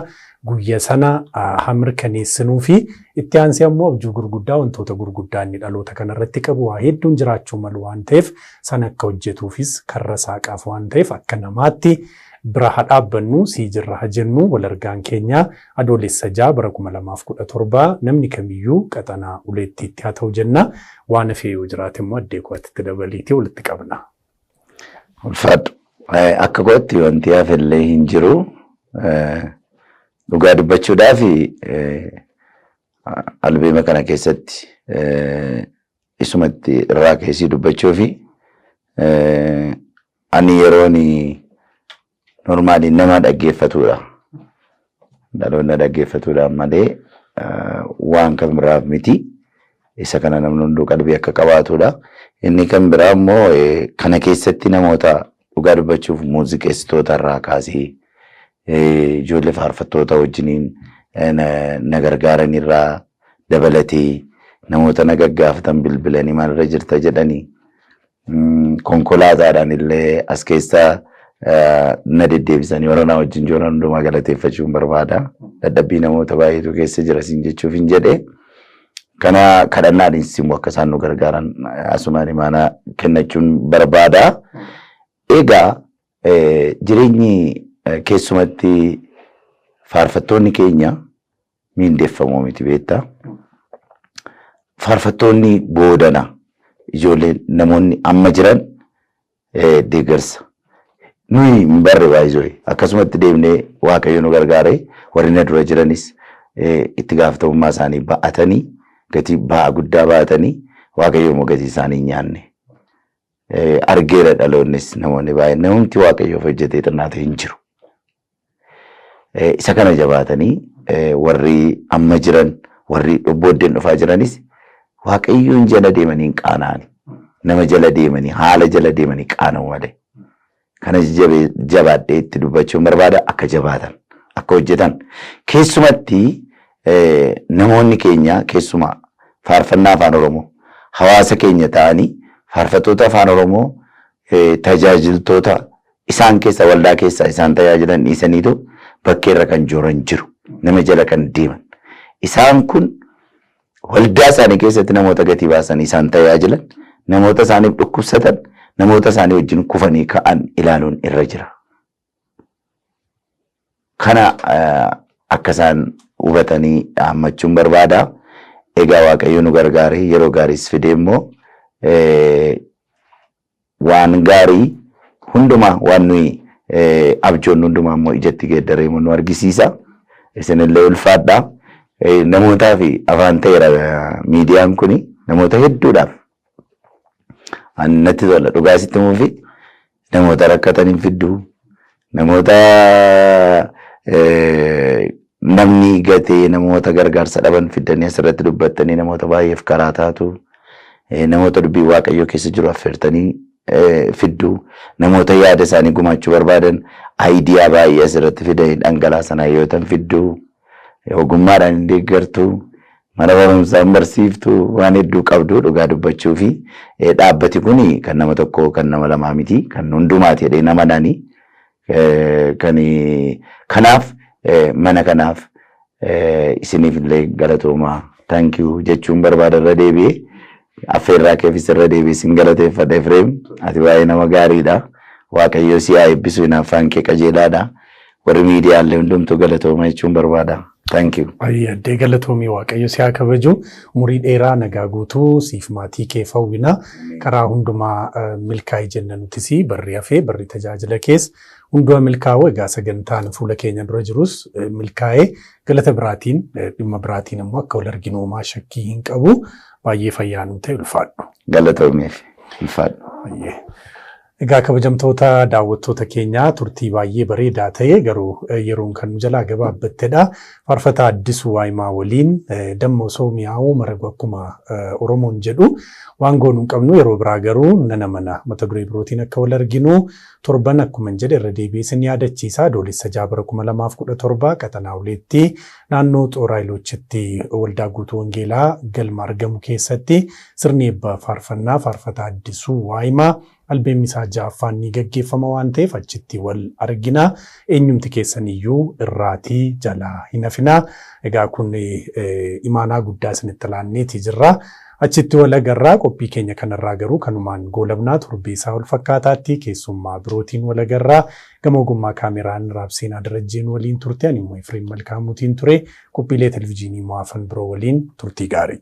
guyya sana haa mirkaneessinuu fi itti aansee ammoo abjuu gurguddaa, wantoota gurguddaa inni dhaloota kanarratti qabu waa hedduun jiraachuu malu waan ta'eef, sana akka hojjetuufis karra saaqaaf waan ta'eef, akka namaatti bira haa dhaabbannu, sii jirra haa jennu. Wal argaan keenya Adoolessa 6 bara 2017 namni kamiyyuu qaxanaa uleettiitti haa ta'u jenna. Waan hafee yoo jiraate immoo addee ko'atti dabaliitii walitti qabna. Ulfaadhu. Akka kootti wanti hafellee hin jiru. Dhugaa dubbachuudhaaf, albeema kana keessatti isumatti irraa keessii dubbachuu fi ani yeroon normally nama dhaggeeffatudha. Dhaloonni dhaggeeffatuudhaan malee waan kan biraaf miti. Isa kana namni hunduu qalbii akka qabaatudha. Inni kan biraa immoo kana keessatti namoota, dhugaa dubbachuuf, muuziqeessitoota irraa kaasee ijoollee faarfattoota wajjiniin na gargaaran irraa dabalatee, namoota na gaggaafatan bilbilanii maalirra jirta jedhanii, konkolaataadhaan illee as keessa na deddeebisanii warra na wajjin jiran hundumaa galateeffachuun barbaada. Dadhabbii namoota baay'eetu keessa jira siin jechuuf hin jedhe. Kana kadhannaadhaanis immoo akka isaan nu gargaaran asumaan imaanaa kennachuun barbaada. Egaa jireenyi, keessumatti faarfattoonni keenya miindeeffamoo miti, beektaa. Faarfattoonni boodana ijoolleen namoonni amma jiran deeggarsa. Nuyi hin barre baay'isoo akkasumatti deemnee Waaqayyo nu gargaare. Warri na dura jiranis itti gaafatamummaa isaanii ba'atanii, gatii ba'aa guddaa ba'atanii, Waaqayyo immoo gatii isaanii hin nyaanne. Argeera, dhaloonnis namoonni baay'een namumti Waaqayyoof hojjetee xinnaate hin jiru. Isa kana jabaatanii warri amma jiran, warri booddeen dhufaa jiranis, Waaqayyoon jala deemanii hin qaana'ani. Nama jala deemanii, haala jala deemanii qaana'u malee. Kana jabaadhee itti dubbachuun barbaada, akka jabaatan, akka hojjetan. Keessumatti namoonni keenya, keessumaa faarfannaa afaan Oromoo hawaasa keenya ta'anii, faarfattoota afaan Oromoo tajaajiltoota isaan keessa waldaa keessa isaan tajaajilan dhiisaniitu bakkeerra kan jooran jiru. Nama jala kan deeman. Isaan kun waldaa isaanii keessatti namoota gatii baasan isaan tajaajilan, namoota isaaniif dhukkubsatan, namoota isaanii wajjin kufanii ka'an ilaaluun irra jira. Kana akka isaan hubatanii dhaammachuun barbaada. Egaa Waaqayyo nu gargaaree yeroo gaariis fidee immoo waan gaarii hundumaa, waan nuyi abjoon hundumaa immoo ijatti geeddaree immoo nu argisiisa. Isinillee ulfaadhaa. Namootaa fi afaan ta'eera miidiyaan kuni namoota hedduudhaaf. Ani natti tola, dhugaa sitti himuufi, namoota rakkatan hin fidduu, namoota namni gatee, namoota gargaarsa dhaban fiddanii asirratti dubbattanii namoota baay'eef karaa taatu, namoota dubbii Waaqayyoo keessa jiru affeertanii fidduu, namoota yaada isaanii gumaachuu barbaadan, idea baay'ee asirratti fidanii dhangalaasan hayyootan fidduu, ogummaadhaan hin deeggartu, mana barumsaa hin barsiiftu, waan hedduu qabdu. Dhugaa dubbachuu fi dhaabbati kun kan nama tokko, kan nama lamaa miti, kan hundumaati jedhee nama nani. Kan kanaaf mana kanaaf isiniif illee galatoomaa, thank you jechuun barbaada. Irra deebi'ee affeerraa keefis irra deebi'ee sin galateeffadha. Efreem, ati baay'ee nama gaariidha. Waaqayyo si haa eebbisu, hinaaffaan kee qajeelaadha. Warri miidiyaalee hundumtuu galatooma jechuun barbaada. Thank you. Addee, galatoomii, Waaqayyo si haa kabaju. Umurii dheeraa, nagaa guutuu siif maatii kee hawwina. Karaa hundumaa milkaa'ii jenna nutis. Barri hafee, barri tajaajila keessa hundumaa milkaa'u. Egaa sagantaan fuula keenya dura jirus milkaa'ee galata biraatiin, dhimma biraatiin immoo akka wal arginu homaa shakkii hin qabu. Baay'ee fayyaa nuu ta'e, ulfaadhu. Galatoomeef, ulfaadhu. Egaa kabajamtoota daawwattoota keenyaa, turtii baay'ee bareedaa ta'e garuu yeroon kan nu jalaa gabaabbattedha. Faarfataa Addisuu Waayimaa waliin damma osoo mi'aawuu maragu, akkuma Oromoon jedhu, waan goonuu hin qabnu. Yeroo biraa garuu nana mana mata duree birootiin akka wal arginu torban akkuma jedhe irra deebi'ee isin yaadachiisa. Adoolessa 6 bara 2017 qaxanaa uleetti naannoo Xooraa waldaa guutuu Wangeelaa galma argamu keessatti sirni eebba faarfannaa faarfataa Addisuu Waayimaa Albeemmi isaa ja'affaan ni gaggeeffama waan ta'eef achitti wal argina. Eenyumti keessaniyyuu irraatii jalaa hin hafinaa. Egaa kun imaanaa guddaa isinitti laanneeti jirra. Achitti wal agarraa. Qophii keenya kanarraa garuu kanumaan goolabnaa. Torbee isaa wal fakkaataatti keessummaa birootiin wal agarraa. Gama ogummaa kaameraan Raabseenaa Darajjeen waliin turte. Ani immoo Efreem Malkaamuutiin ture. Qophiilee televizyiinii mo'aafan biroo waliin turtii gaarii.